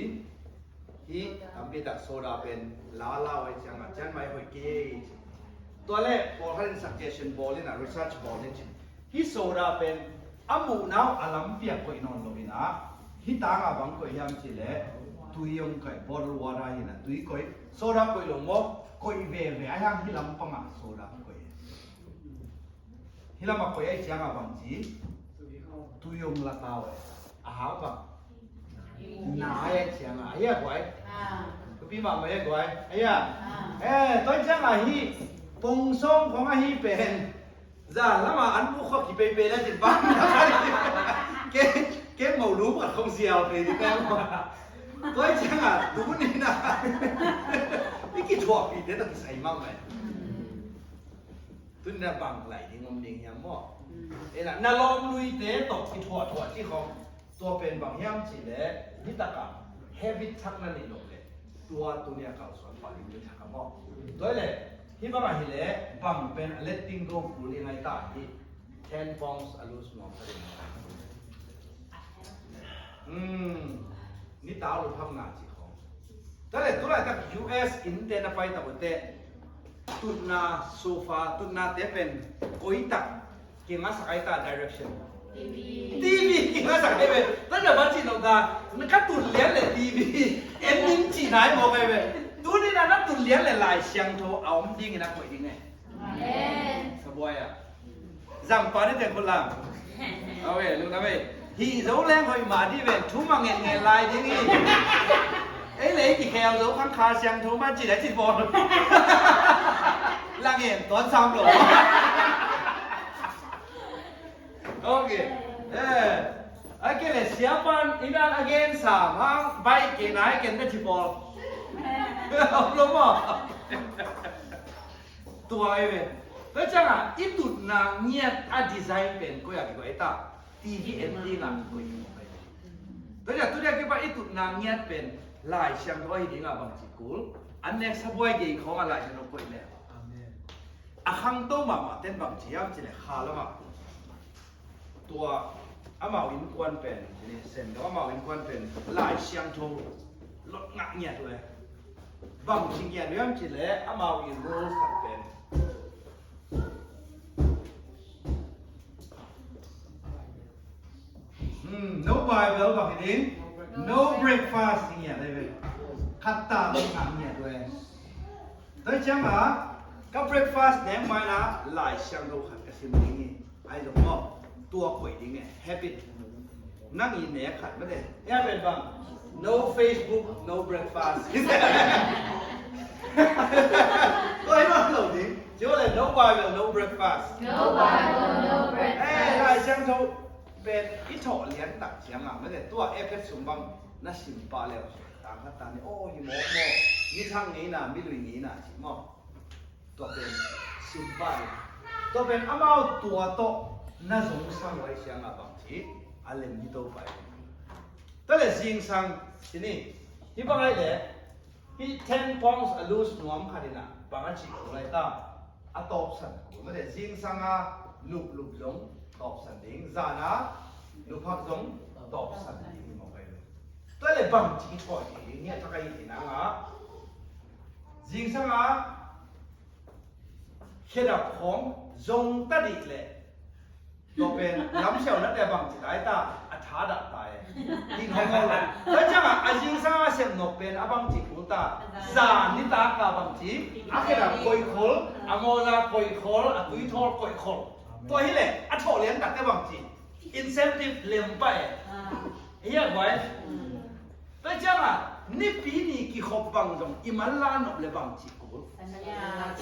hih tampi tak soda pen la la uh ahih ciangin cian mai hoih kei ci. Tua leh pawlkhat in suggestion bawl in a, research bawl in ci. Hih soda pen a muhna uh a lampi ah koih nawn lo in ah, hih tang ah bang koih hiam cih leh tui hong koih, bottle water hi in ah tui koih, soda koih lo maw, koih veve ahih hang hih lam pang ah soda koih. Hih lamah koih ahih ciangah bang ci? Tui hong la kau e. A hang bang? Na ahih ciangah. Ahi a guai? Thupi mahmah ahi a guai? Ahi a? Eh, tua ahih ciangah hih pong sawm khong ahi pen. Zan lamah an buk khawh kipeipei le cin bang. Ke, ke mo lu khat khong sial pei ding ka. Tua ahih ciangah, tu ni na. I kithuahpihte tawh kisai mahmah e. Tuni na bang laih ding om ding hiam maw? Ena, na lawmluite tawh kithuahthuah cih khong. Tua pen bang hiam cih leh, nitak a habit thak na neih loh leh. Tua tuni a kalsuan pah ding nitak a maw? Tua hi leh, hih bang ahi leh, bang pen a letting go kul ding ahi ta hi. Ten pounds a lose nuam ta ding. Hmm. Nitak a luphamna cih khong. Tua leh, tulaitak U S innte na pai tak uh teh. Tutna sofa, tutnate pen koi tak kingasak ai ta direction. T V. T V kingasak ai ve. Tua na ba cih lo ta, na ka tut lian leh T V en ning cih nai mawk ai ve. Tuni na na tut lian leh Lai Siangtho a om dingin a koih ding e. Amen. Sabuai a. Zangpa ni teng khut lam. Awe, lungdam e. Hih zo leng hoih mah dih ven, thu mah ngen ngen lai ding hi. Ei le ei kikhel zo khang Kha Siangtho mah ci le ci bawl. La ngen tuan sam lo. Ok. Eh. A ke le siapan inan a gen sam hang bai ke nai ken na ci bawl. Om lo maw? Tua ai ve. Tua ciangah i tutna ngiat a design pen koi a kikoih ta. T V en ding a kikoih. Tua ciang tu dia kipan i tutna ngiat pen Lai Siangtho ahi ding a bang ci kul. An nek sabuai gei khong a Lai Siangtho koih le. Amen. A khangto mahmah ten bang ci hiam cih leh kha lamah. Tua amau innkuan pen, ni sen lo amau innkuan pen Lai Siangtho lot ngah ngiat uh e. Bang ci ngiat uh hiam cih leh amau inn rule khat pen. Hmm, no Bible bang hi ding, no breakfast ngiat uh e. Khat ta lot ngah ngiat uh e. Tua ciangah ka breakfast neng mai na Lai Siangtho khat ka sim ding hi. Ai zong maw, tua koih ding e, habit. Nang i nek khat mate. Habit bang, no Facebook, no breakfast. Tua hi mah lo ding. Ci le no Bible, no breakfast. No Bible, no breakfast. Eh, Lai Siangtho pen i thawh lian tak ciangah mate. Tua Efet sung bang na sim pah leh. Tang khat tang ni, oh, hi mawk maw. Mi thang ngeina, mi lui ngeina, ci maw. Tua pen sim pah hi. Tua pen amau tua tawh na zong sang uh ahih ciangah bang ci a lem hi to pah hi. Tua le zingsang ci ni. Hih bang ahih leh hih ten pounds a lose nuam khat in ah bang a cih kul lai ta. A tawpsan kul mate, zingsang a nuplup zong tawpsan ding, zan a nuphak zong tawpsan ding hi mawk ahi ve. Tua le bang ci kithawh ding hi a thak ahi hi nang a. Zingsang a khedap khawng zong ta dih leh tua pen lamsiau nate bang ci tai ta, a tha dah tai. Din hong hong lo. Tua ciangah a zingsang a sem nop pen a bang ci kul ta. Zan nitak a bang ci, a khedap koih khol, a mawza koih khol, a tuithawl koih khol. Tua hi leh a thawh lian takte bang ci, incentive lem pah e. Hi a guai. Tua ciangah nipi ni kikhop bang zong i manla nop le bang ci kul.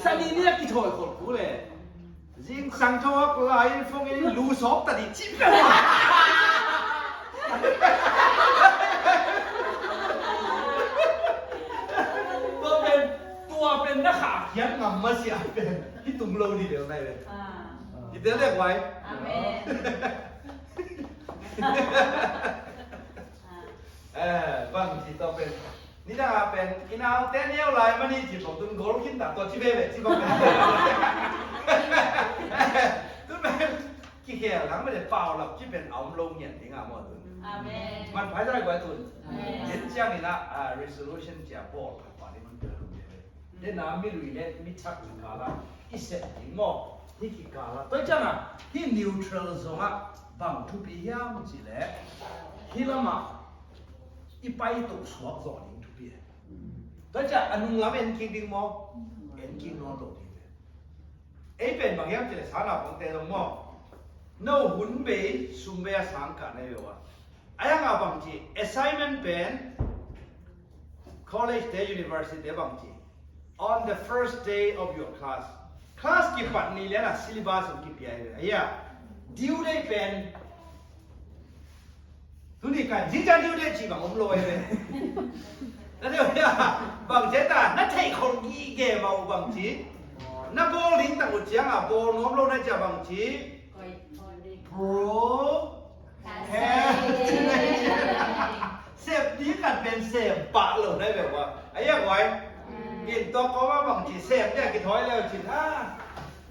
Sani ni a kithawi khol kul le. Zingsang tho hak lai in phone in lu sawp ta dih cip ka. Tua pen, tua pen na khah khiat ngam masiah pen hi tung lo dih lel nai pen. Hi tel dek vai. Amen. Eh, bang ci tua pen. Nidang a pen, i naute neu lai mani ci bang tun gol khin ta tua ci veve ci bang pen. Tun pen, kikhel nang mani pau lap ci pen a om lo ngian ding a maw tun. Amen. Man phai zai guai tun. Amen. Yen ciang in a, ah, resolution ci a bawl khat pa ni man pen a lo veve. Tena mi lui le mi thak kikala i sep ding maw? Hih kikala tua ciangah hih neutral zongah bang thupi hiam cih leh hih lamah i pai tuk suak zawh ding thupi e. Tua ciah a nunglam en kik ding maw? En kik nawn lo ding e. Ei pen bang hiam cih leh sana pangte zong maw? No hun bei sum bei a sang kah na hi ve ua. A yang a bang ci assignment pen college te university te bang ci on the first day of your class. Class kipat ni lian a syllabus hong kipia hi ve. Ahi a due date pen tuni kan zingciang due date ci bang om lo hi ve. Na deuh hi a bang ci ta na theih khol gige mah uh bang ci. Na bawl ding tak uh ciang a bawl nuam lo na ci a bang ci. Procrastination. Sep ding kan pen sem pah lo na hi ve ua. Ahi a guai. Gin tua kawm a bang ci sem dia kithawi leu cin a.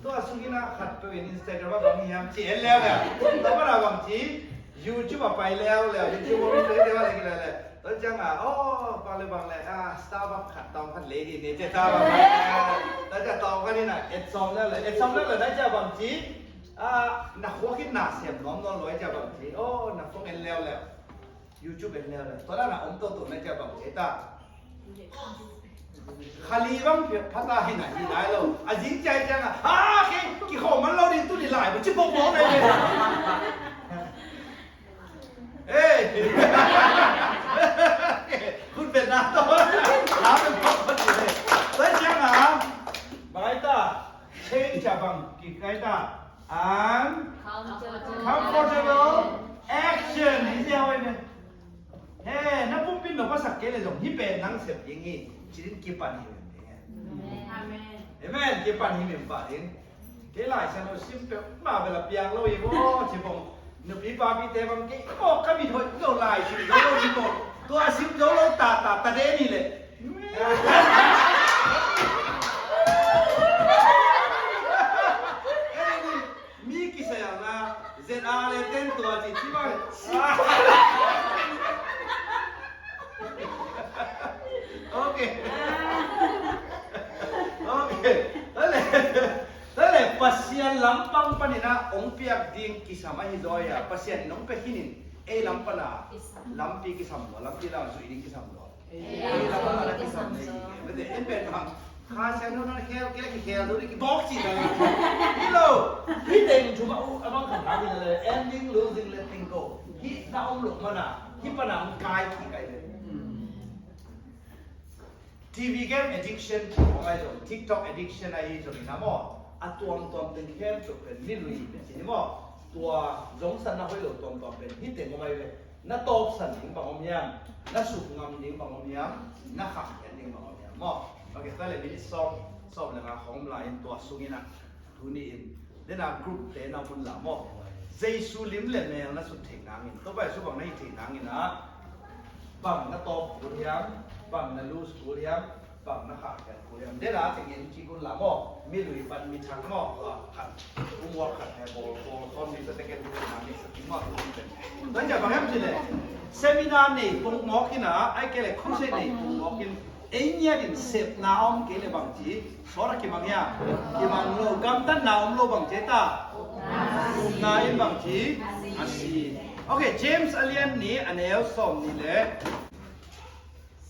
Tua sungin a khat peuh in Instagram a bang hiam ci en leuleu. Tua pan a bang ci YouTube a pai leuleu. YouTube a min peuh deuh a le kilele. Tua ciang a, oh, bang le bang le, ah, Starbucks khat tawng khat lei dih ni ci Starbucks. Tua ciang tawng khat in a et sawm leuleu. Et sawm leuleu na ciang bang ci. Ah, na khuak in na sem nuam nawn lo a ciang bang ci. Oh, na phone en leuleu. YouTube en leuleu. Tua dan a om toto na ciang bang ci ta. Khali bang phata hi na hi lai lo. A zing ciai ciang a, ha, ki, kikhawm man lo ding tu ni lai bu ci bok bok na hi. Hey! Khut bet na to. Lam en bok bok ni le. Tua ciang a, bang ai ta. Change a bang kik ai ta. Uncomfortable action. Hi sia hoih ve. He, na pumpi in nop a sak kei le zong hih pen nang sep ding hi. Ci-in kipan hi ve. Amen. Amen. Kipan hi ve pa ding. Kei Lai Siangtho sim peuh mah bel a piang lo hi maw ci bang. Nupi papi te bang kei maw ka mit hoih lo Lai sim zo lo hi maw. Tua sim zo lo ta ta ta de ni le. Mi kisayang na Z R le ten tua ci ci bang. Okay. Okay. Tale. Tale Pasian lampang panin a ong piak ding kisam ahi zaw a Pasian in ong pia khinin ei lam pana lampi kisam lo, lampi lam zui ding kisam lo. Ei lam a na kisam nei hi. Mete en pen bang Kha Siangtho na khel kei la kikhel zo ding kibawk ci ta. Hi lo. Hi teng thum a u a bang khat na hi le ending losing letting go. Hi na om lo mana hi pana kai ki kai le. T V game addiction ci mawk ai zong, TikTok addiction ai zong ina maw. A tuamtuam teng khempeuh pen mi lui pen ci ni maw. Tua zong san na hoih lo tuamtuam pen hi teng om ai ve. Na tawpsan ding bang om hiam, na sukngam ding bang om hiam, na khahkhiat ding bang om hiam maw? Bang kei ta le minit sawm, sawm le nga khawng om lai in tua sungin ah tuni in dena group te na hun la maw? Jesu lim le mel na sut thei nangin, Topa Jesu bang na hi thei nangin ah bang na tawp kul hiam, bang na lose kul hiam, bang na khahkhiat kul hiam. Dena tengin ci kun la maw, mi lui pan mi thak maw, khat, homework khat he bawl, bawl, bawl, mi sa teken tu na mi sa ti maw, tu ni pen. Tuan ja bang hiam ci le, seminar nei pong mawk in a, ai kei le crusade nei pong mawk in, ei ngiat in sepna om kei le bang ci, sawt a kimang hiam, kimang lo, gamtatna om lo bang ci ta, upna in bang ci, a si. Ok, James a lian nih, a neu sawm nih le.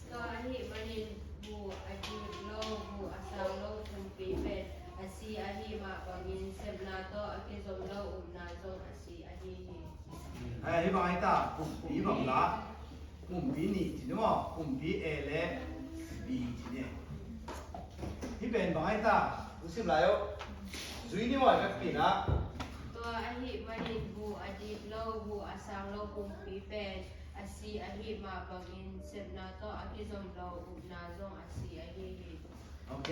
Tua ahih manin bu a dik lo, bu a sang lo pumpi pen a si ahi mah bangin sepna tawh a kizom lo upna zong a si ahi hi. Hih bang ahi ta, pumpi bang la, pumpi nih ci ni maw, pumpi A le B ci ni. Hih pen bang ahi ta, u sim lai uh. Zui ni maw, ka pi na. Tua ahih manin bu a dik lo, bu a sang lo pumpi pen a si ahi mah bangin sepna tawh a kizom lo upna zong a si ahi hi. Ok.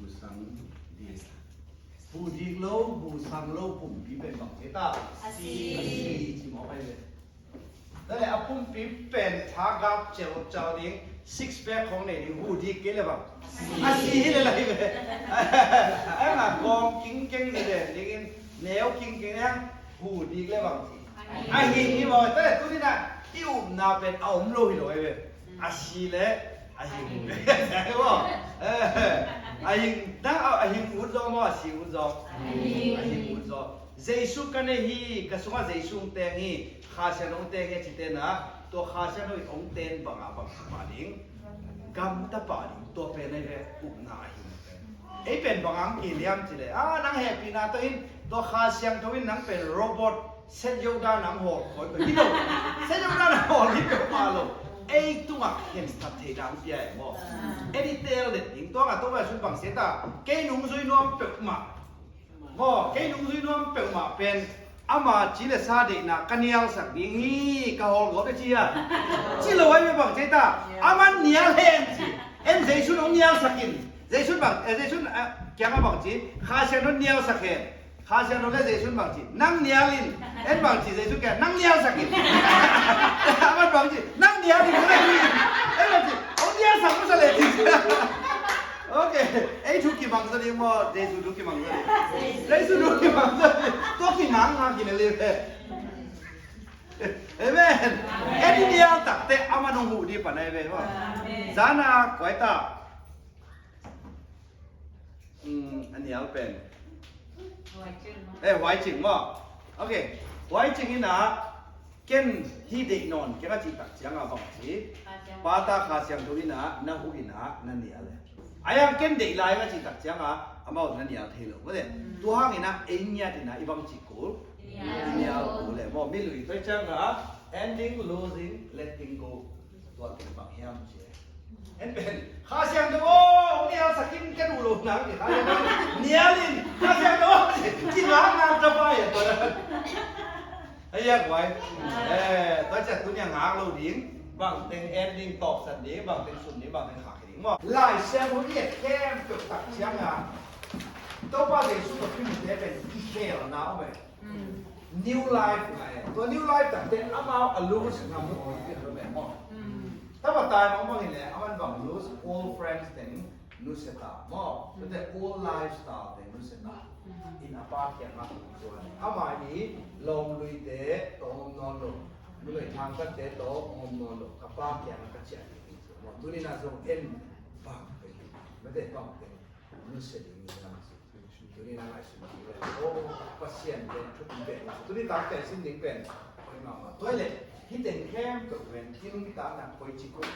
Bu sang dik. Bu dik lo, bu sang lo pumpi pen bang ci ta. A si. A si ci mawk ai ve. Tale a pumpi pen tha gap cel cel ding, six pack khong nei ding, bu dik kei le bang. A si hi le lai ve. Ai nga kong king keng ni le dingin neu king keng le hang bu dik le bang ci. A hing hi maw, tale tuni na i upna pen a om lo hi lo ai ve. A si le a hing. A hing, na a hing ut zaw maw, a si ut zaw. A hing ut zaw. Jesu ka nei hi, ka sungah Jesu hong teng hi, Kha Siangtho hong teng hi a cite na, tua Kha Siangtho hong teng bangah bang pah ding, gamta pah ding, tua pen ai ve, upna a hing pen. Ei pen bang hang kihel hiam cih leh, a, nang hehpihna tawh in, tua Kha Siangtho in nang pen robot, set yoga nang hawl kawikawi hi lo. Set yoga nang hawl hi peuhmah lo. Ei tungah khentat theihna hong pia e maw. Ei detail den ding, tua ngah tawh vai sun bang sia ta, kei nungzui nuam peuhmah. Maw, kei nungzui nuam peuhmah pen ama ci le sa deihna ka nialsak ding hi, ka hawl gawp e ci a. Ci lo ai ve bang ci ta. Aman nial hen ci. En Jesu nong nialsak in. Jesu bang, eh, Jesu, eh, kiang a bang ci. Kha Siangtho nialsak hen. Kha Siangtho le Jesu bang ci. Nang nial in. En bang ci Jesu kiang nang nialsak in. Aman bang ci. Nang nial in. En bang ci. Ong nialsak masa le ci. Ok, ei thu kimang zaw ding maw, Jesu thu kimang zaw ding. Jesu thu kimang zaw ding. Tua kingang ngang kinga liu he. Amen. Ei nial takte aman hong huh ding pan ai ve maw. Zana koi ta. Hmm, a nial pen. Eh, Huai Cing maw. Ok, Huai Cing in a Ken hih deih nawn keng a cih tak ciangin bang ci, Pa, Ta, Kha Siangtho in na huh in na nial e. A yang ken deih lai a cih tak ciangin amau na nial thei lo. Mate, tua hangin ei ngiat in i bang ci kul, i nial kul e maw. Mi lui tua ciangin ending, losing, letting go. Tua ken bang hiam ci e. En pen, Kha Siangtho aw, hong nialsak in ka duh lo nang, Kha Siangtho nial in, Kha Siangtho aw, ci ngak ngak ka pai a tua. Hei a guai. Eh, tua ciang tuni a ngak lo ding, bang teng en ding, tawpsan ding, bang teng sun ding, bang teng khak ding maw. Lai Siangtho i et khempeuh tak ciangin Topa Jesu tawh kimitte pen i khelna om e. New life ngai. Tua new life takte amau a lose ngam lo ong ti lo me maw. Tapa tai mong mong in le aman bang lose old friends teng nusia ta maw. Tua te old lifestyle teng nusia ta. In a pa kiangah zuan. Ama i lawm luite tawh om nawn lo. Numei thangkatte tawh om nawn lo. Ka pa kiangah ka ciah ding. Tuni na zong en bang pe. Mate bang pe. Nusia ding ni na. Tuni na ngaihsun kik le, oh, Pasian pen thupi pen. Tuni tak pen sin ding pen. Oi mama. Tua le, hih teng khempeuh pen, hih nuntakna koici koih.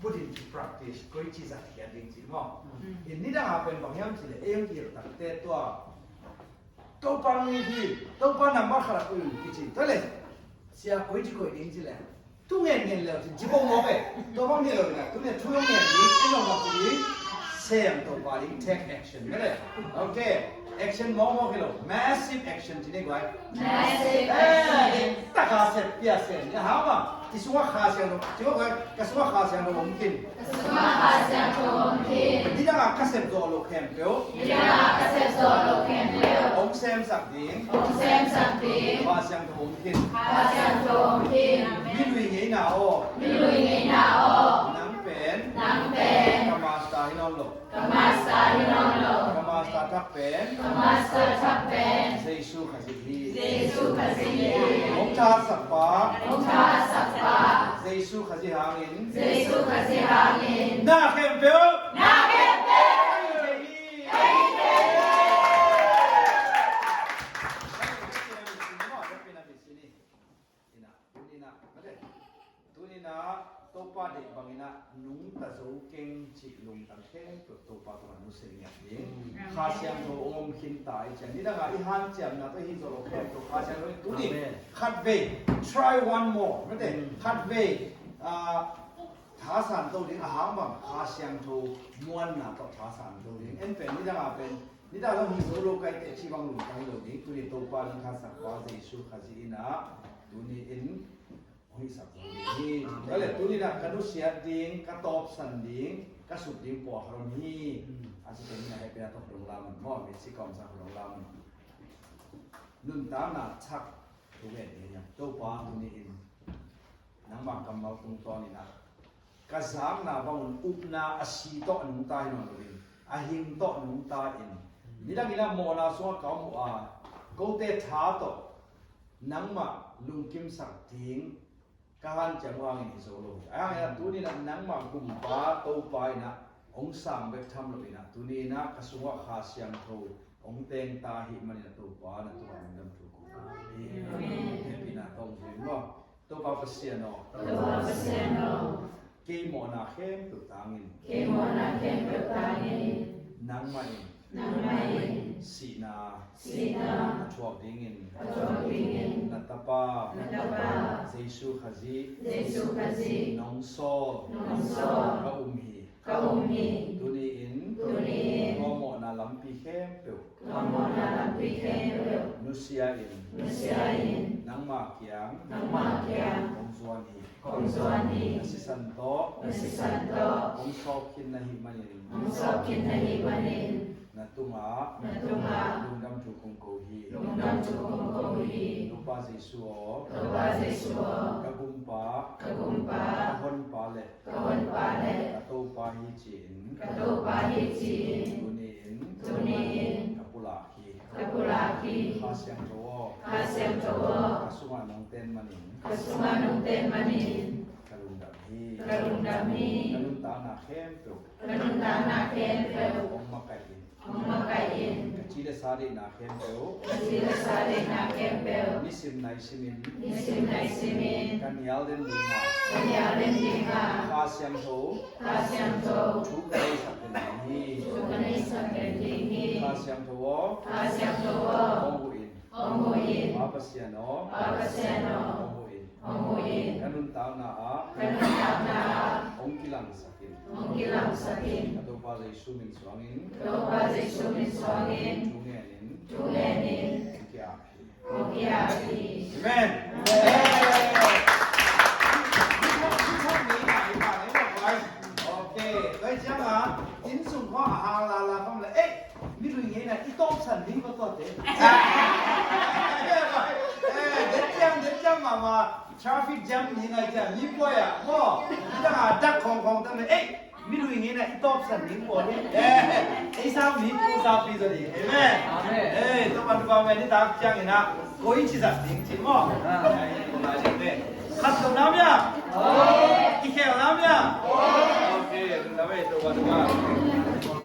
Put into practice, koici zat hiat ding ci maw. Hih nidang a pen bang hiam ci le, ei hong kihel takte tua. Topa ngi hi, Topa nambat khat a koih un kici. Tua le, sia koici koih ding ci le. Tu ngen ngen leu cin, ci bong mawk e. Tua bang hi lo na, tu ngen thu ngen ding, en lo mak ding, sem Topa ding, take action, mele. Ok, action mawk mawk hi lo, massive action ci ni guai. Massive action. Taka sep pia sem, ya hau bang, i sungah Kha Siangtho, ci bang guai, ka sungah Kha Siangtho om khin. Ka sungah Kha Siangtho om khin. Nidang a ka sep zawh loh khempeuh. Nidang a ka sep zawh loh khempeuh. Hong semsak ding. Hong semsak ding. Kha Siangtho om khin. Kha Siangtho om khin. Mi lui ngeina aw. Mi lui ngeina aw. Nang pen. Nang pen. Ka master hi nawn lo. Ka master hi nawn lo. Ka master thak pen. Ka master thak pen. Jesu Khazih hi. Jesu Khazih hi. Hong thahatsak pa. Hong thahatsak pa. Jesu Khazih hangin. Jesu Khazih hangin. Na khempeuh. Na khempeuh. Ka hi thei hi. Ka hi thei hi. Tuni-in ah Topa deih bangin ah nungta zo keng cih lungtang khempeuh Topa tungah nusia ngiat ding. Kha Siangtho hong om khinta i ciang. Nidang a i hanciamna tawh hi zawh loh khempeuh Kha Siangtho in tuni khatvei, try one more. Mate, khatvei, ah, thasan to ding, a hang bang Kha Siangtho muanna tawh thasan to ding. En pen nidang a pen, nidang a hi zo lo kai teh cih bang lungtang hi lo ding. Tuni Topa nang thasan pa Jesu Khazih in ah tuni-in hong hisak zo ding hi. Tua leh tuni-in ah ka nusiat ding, ka tawpsan ding, ka suk ding pawlkhat om hi. A ci teng in ah hehpihna tawh hong lam un maw, mitsi ka omsa hong lam un. Nuntakna thak thu ngen ding hi hang. Topa tuni-in nangmah kammal tungtawnin ah ka zakna bangun upna a si tawh a nungta hi nawn lo in, a hing tawh a nungta in, nidangin ah mawhna sungah ka om uh a, kote tha tawh nangmah lungkimsak ding ka hanciam uh hangin hi zo lo hi. A hangin ah tuni-in ah nangmah gumpa Topa in ah hong sang bek tham loin ah tuni-in ah ka sungah Kha Siangtho hong teng ta ahih manin ah Topa na tungah lungdam thu kong ko hi. Amen. Hehpihna tawh hong zui maw. Topa Pasian aw. Topa Pasian aw. Kei mawhna khempeuh tangin. Kei mawhna khempeuh tangin. Nangmah in, nangmah in, sihna, sihna, a thuak dingin, a thuak dingin, na Tapa, na Tapa, Jesu Khazih, Jesu Khazih, nong sawl, nong sawl, ka um hi, ka um hi. Tuni-in, tuni-in, tua mawhna lampi khempeuh, tua mawhna lampi khempeuh, nusia-in, nusia-in, nangmah kiang, nangmah kiang, kong zuan hi. Kong zuan hi. Na sisan tawh, na sisan tawh, hong sawp khin na hih manin, hong sawp khin na hih manin, na tungah, na tungah, lungdam thu kong ko hi. Lungdam thu kong ko hi. Topa Jesu aw, Topa Jesu aw, ka gumpa, ka gumpa, ka honpa le, ka honpa le, ka Topa hi ci-in, ka Topa hi ci-in, tuni-in, tuni-in, ka pulak hi. Ka pulak hi. Kha Siangtho aw, Kha Siangtho aw, ka sungah nong ten manin, ka sungah nong ten manin, ka lungdam hi. Ka lungdam hi. Ka nuntakna khempeuh, ka nuntakna khempeuh, hong makaih in, hong makaih in. Ka ci le sa deihna khempeuh, ka ci le sa deihna khempeuh, nisim nai simin, nisim nai simin, ka nial den ding a, ka nial den ding a, Kha Siangtho, Kha Siangtho, thu ka neisak den ding hi. Thu ka neisak den ding hi. Kha Siangtho aw, Kha Siangtho aw, hong huh in, hong huh in. Pa Pasian aw, Pa Pasian aw, hong huh in, hong huh in. Ka nuntakna ah, ka nuntakna ah, hong kilangsak in, hong kilangsak in. Ka Topa Jesu min suangin, ka Topa Jesu min suangin, thu ngen in, thu ngen in, hong ki-ap hi. Amen. Ok, tua ciangin inn sung khawng a hang lala khawng le, eh, mi lui ngeina i tawpsan ding ko tuate. Eh, den ciang, den ciang mahmah, traffic jam ni ngai ciang, mi puai ah, maw, i tang a dak khawngkhawng tang le, eh, mi lui ngeina i tawpsan ding pawl hi. Eh, ei sangpi pu sangpi zaw ding. Amen. Amen. Eh, Topa thupha ngai ni tak ciangin ah, koi ci zat ding ci maw. Ah. Khat lo nam ya. I khel nam ya. Okay, nam eh, Topa thupha.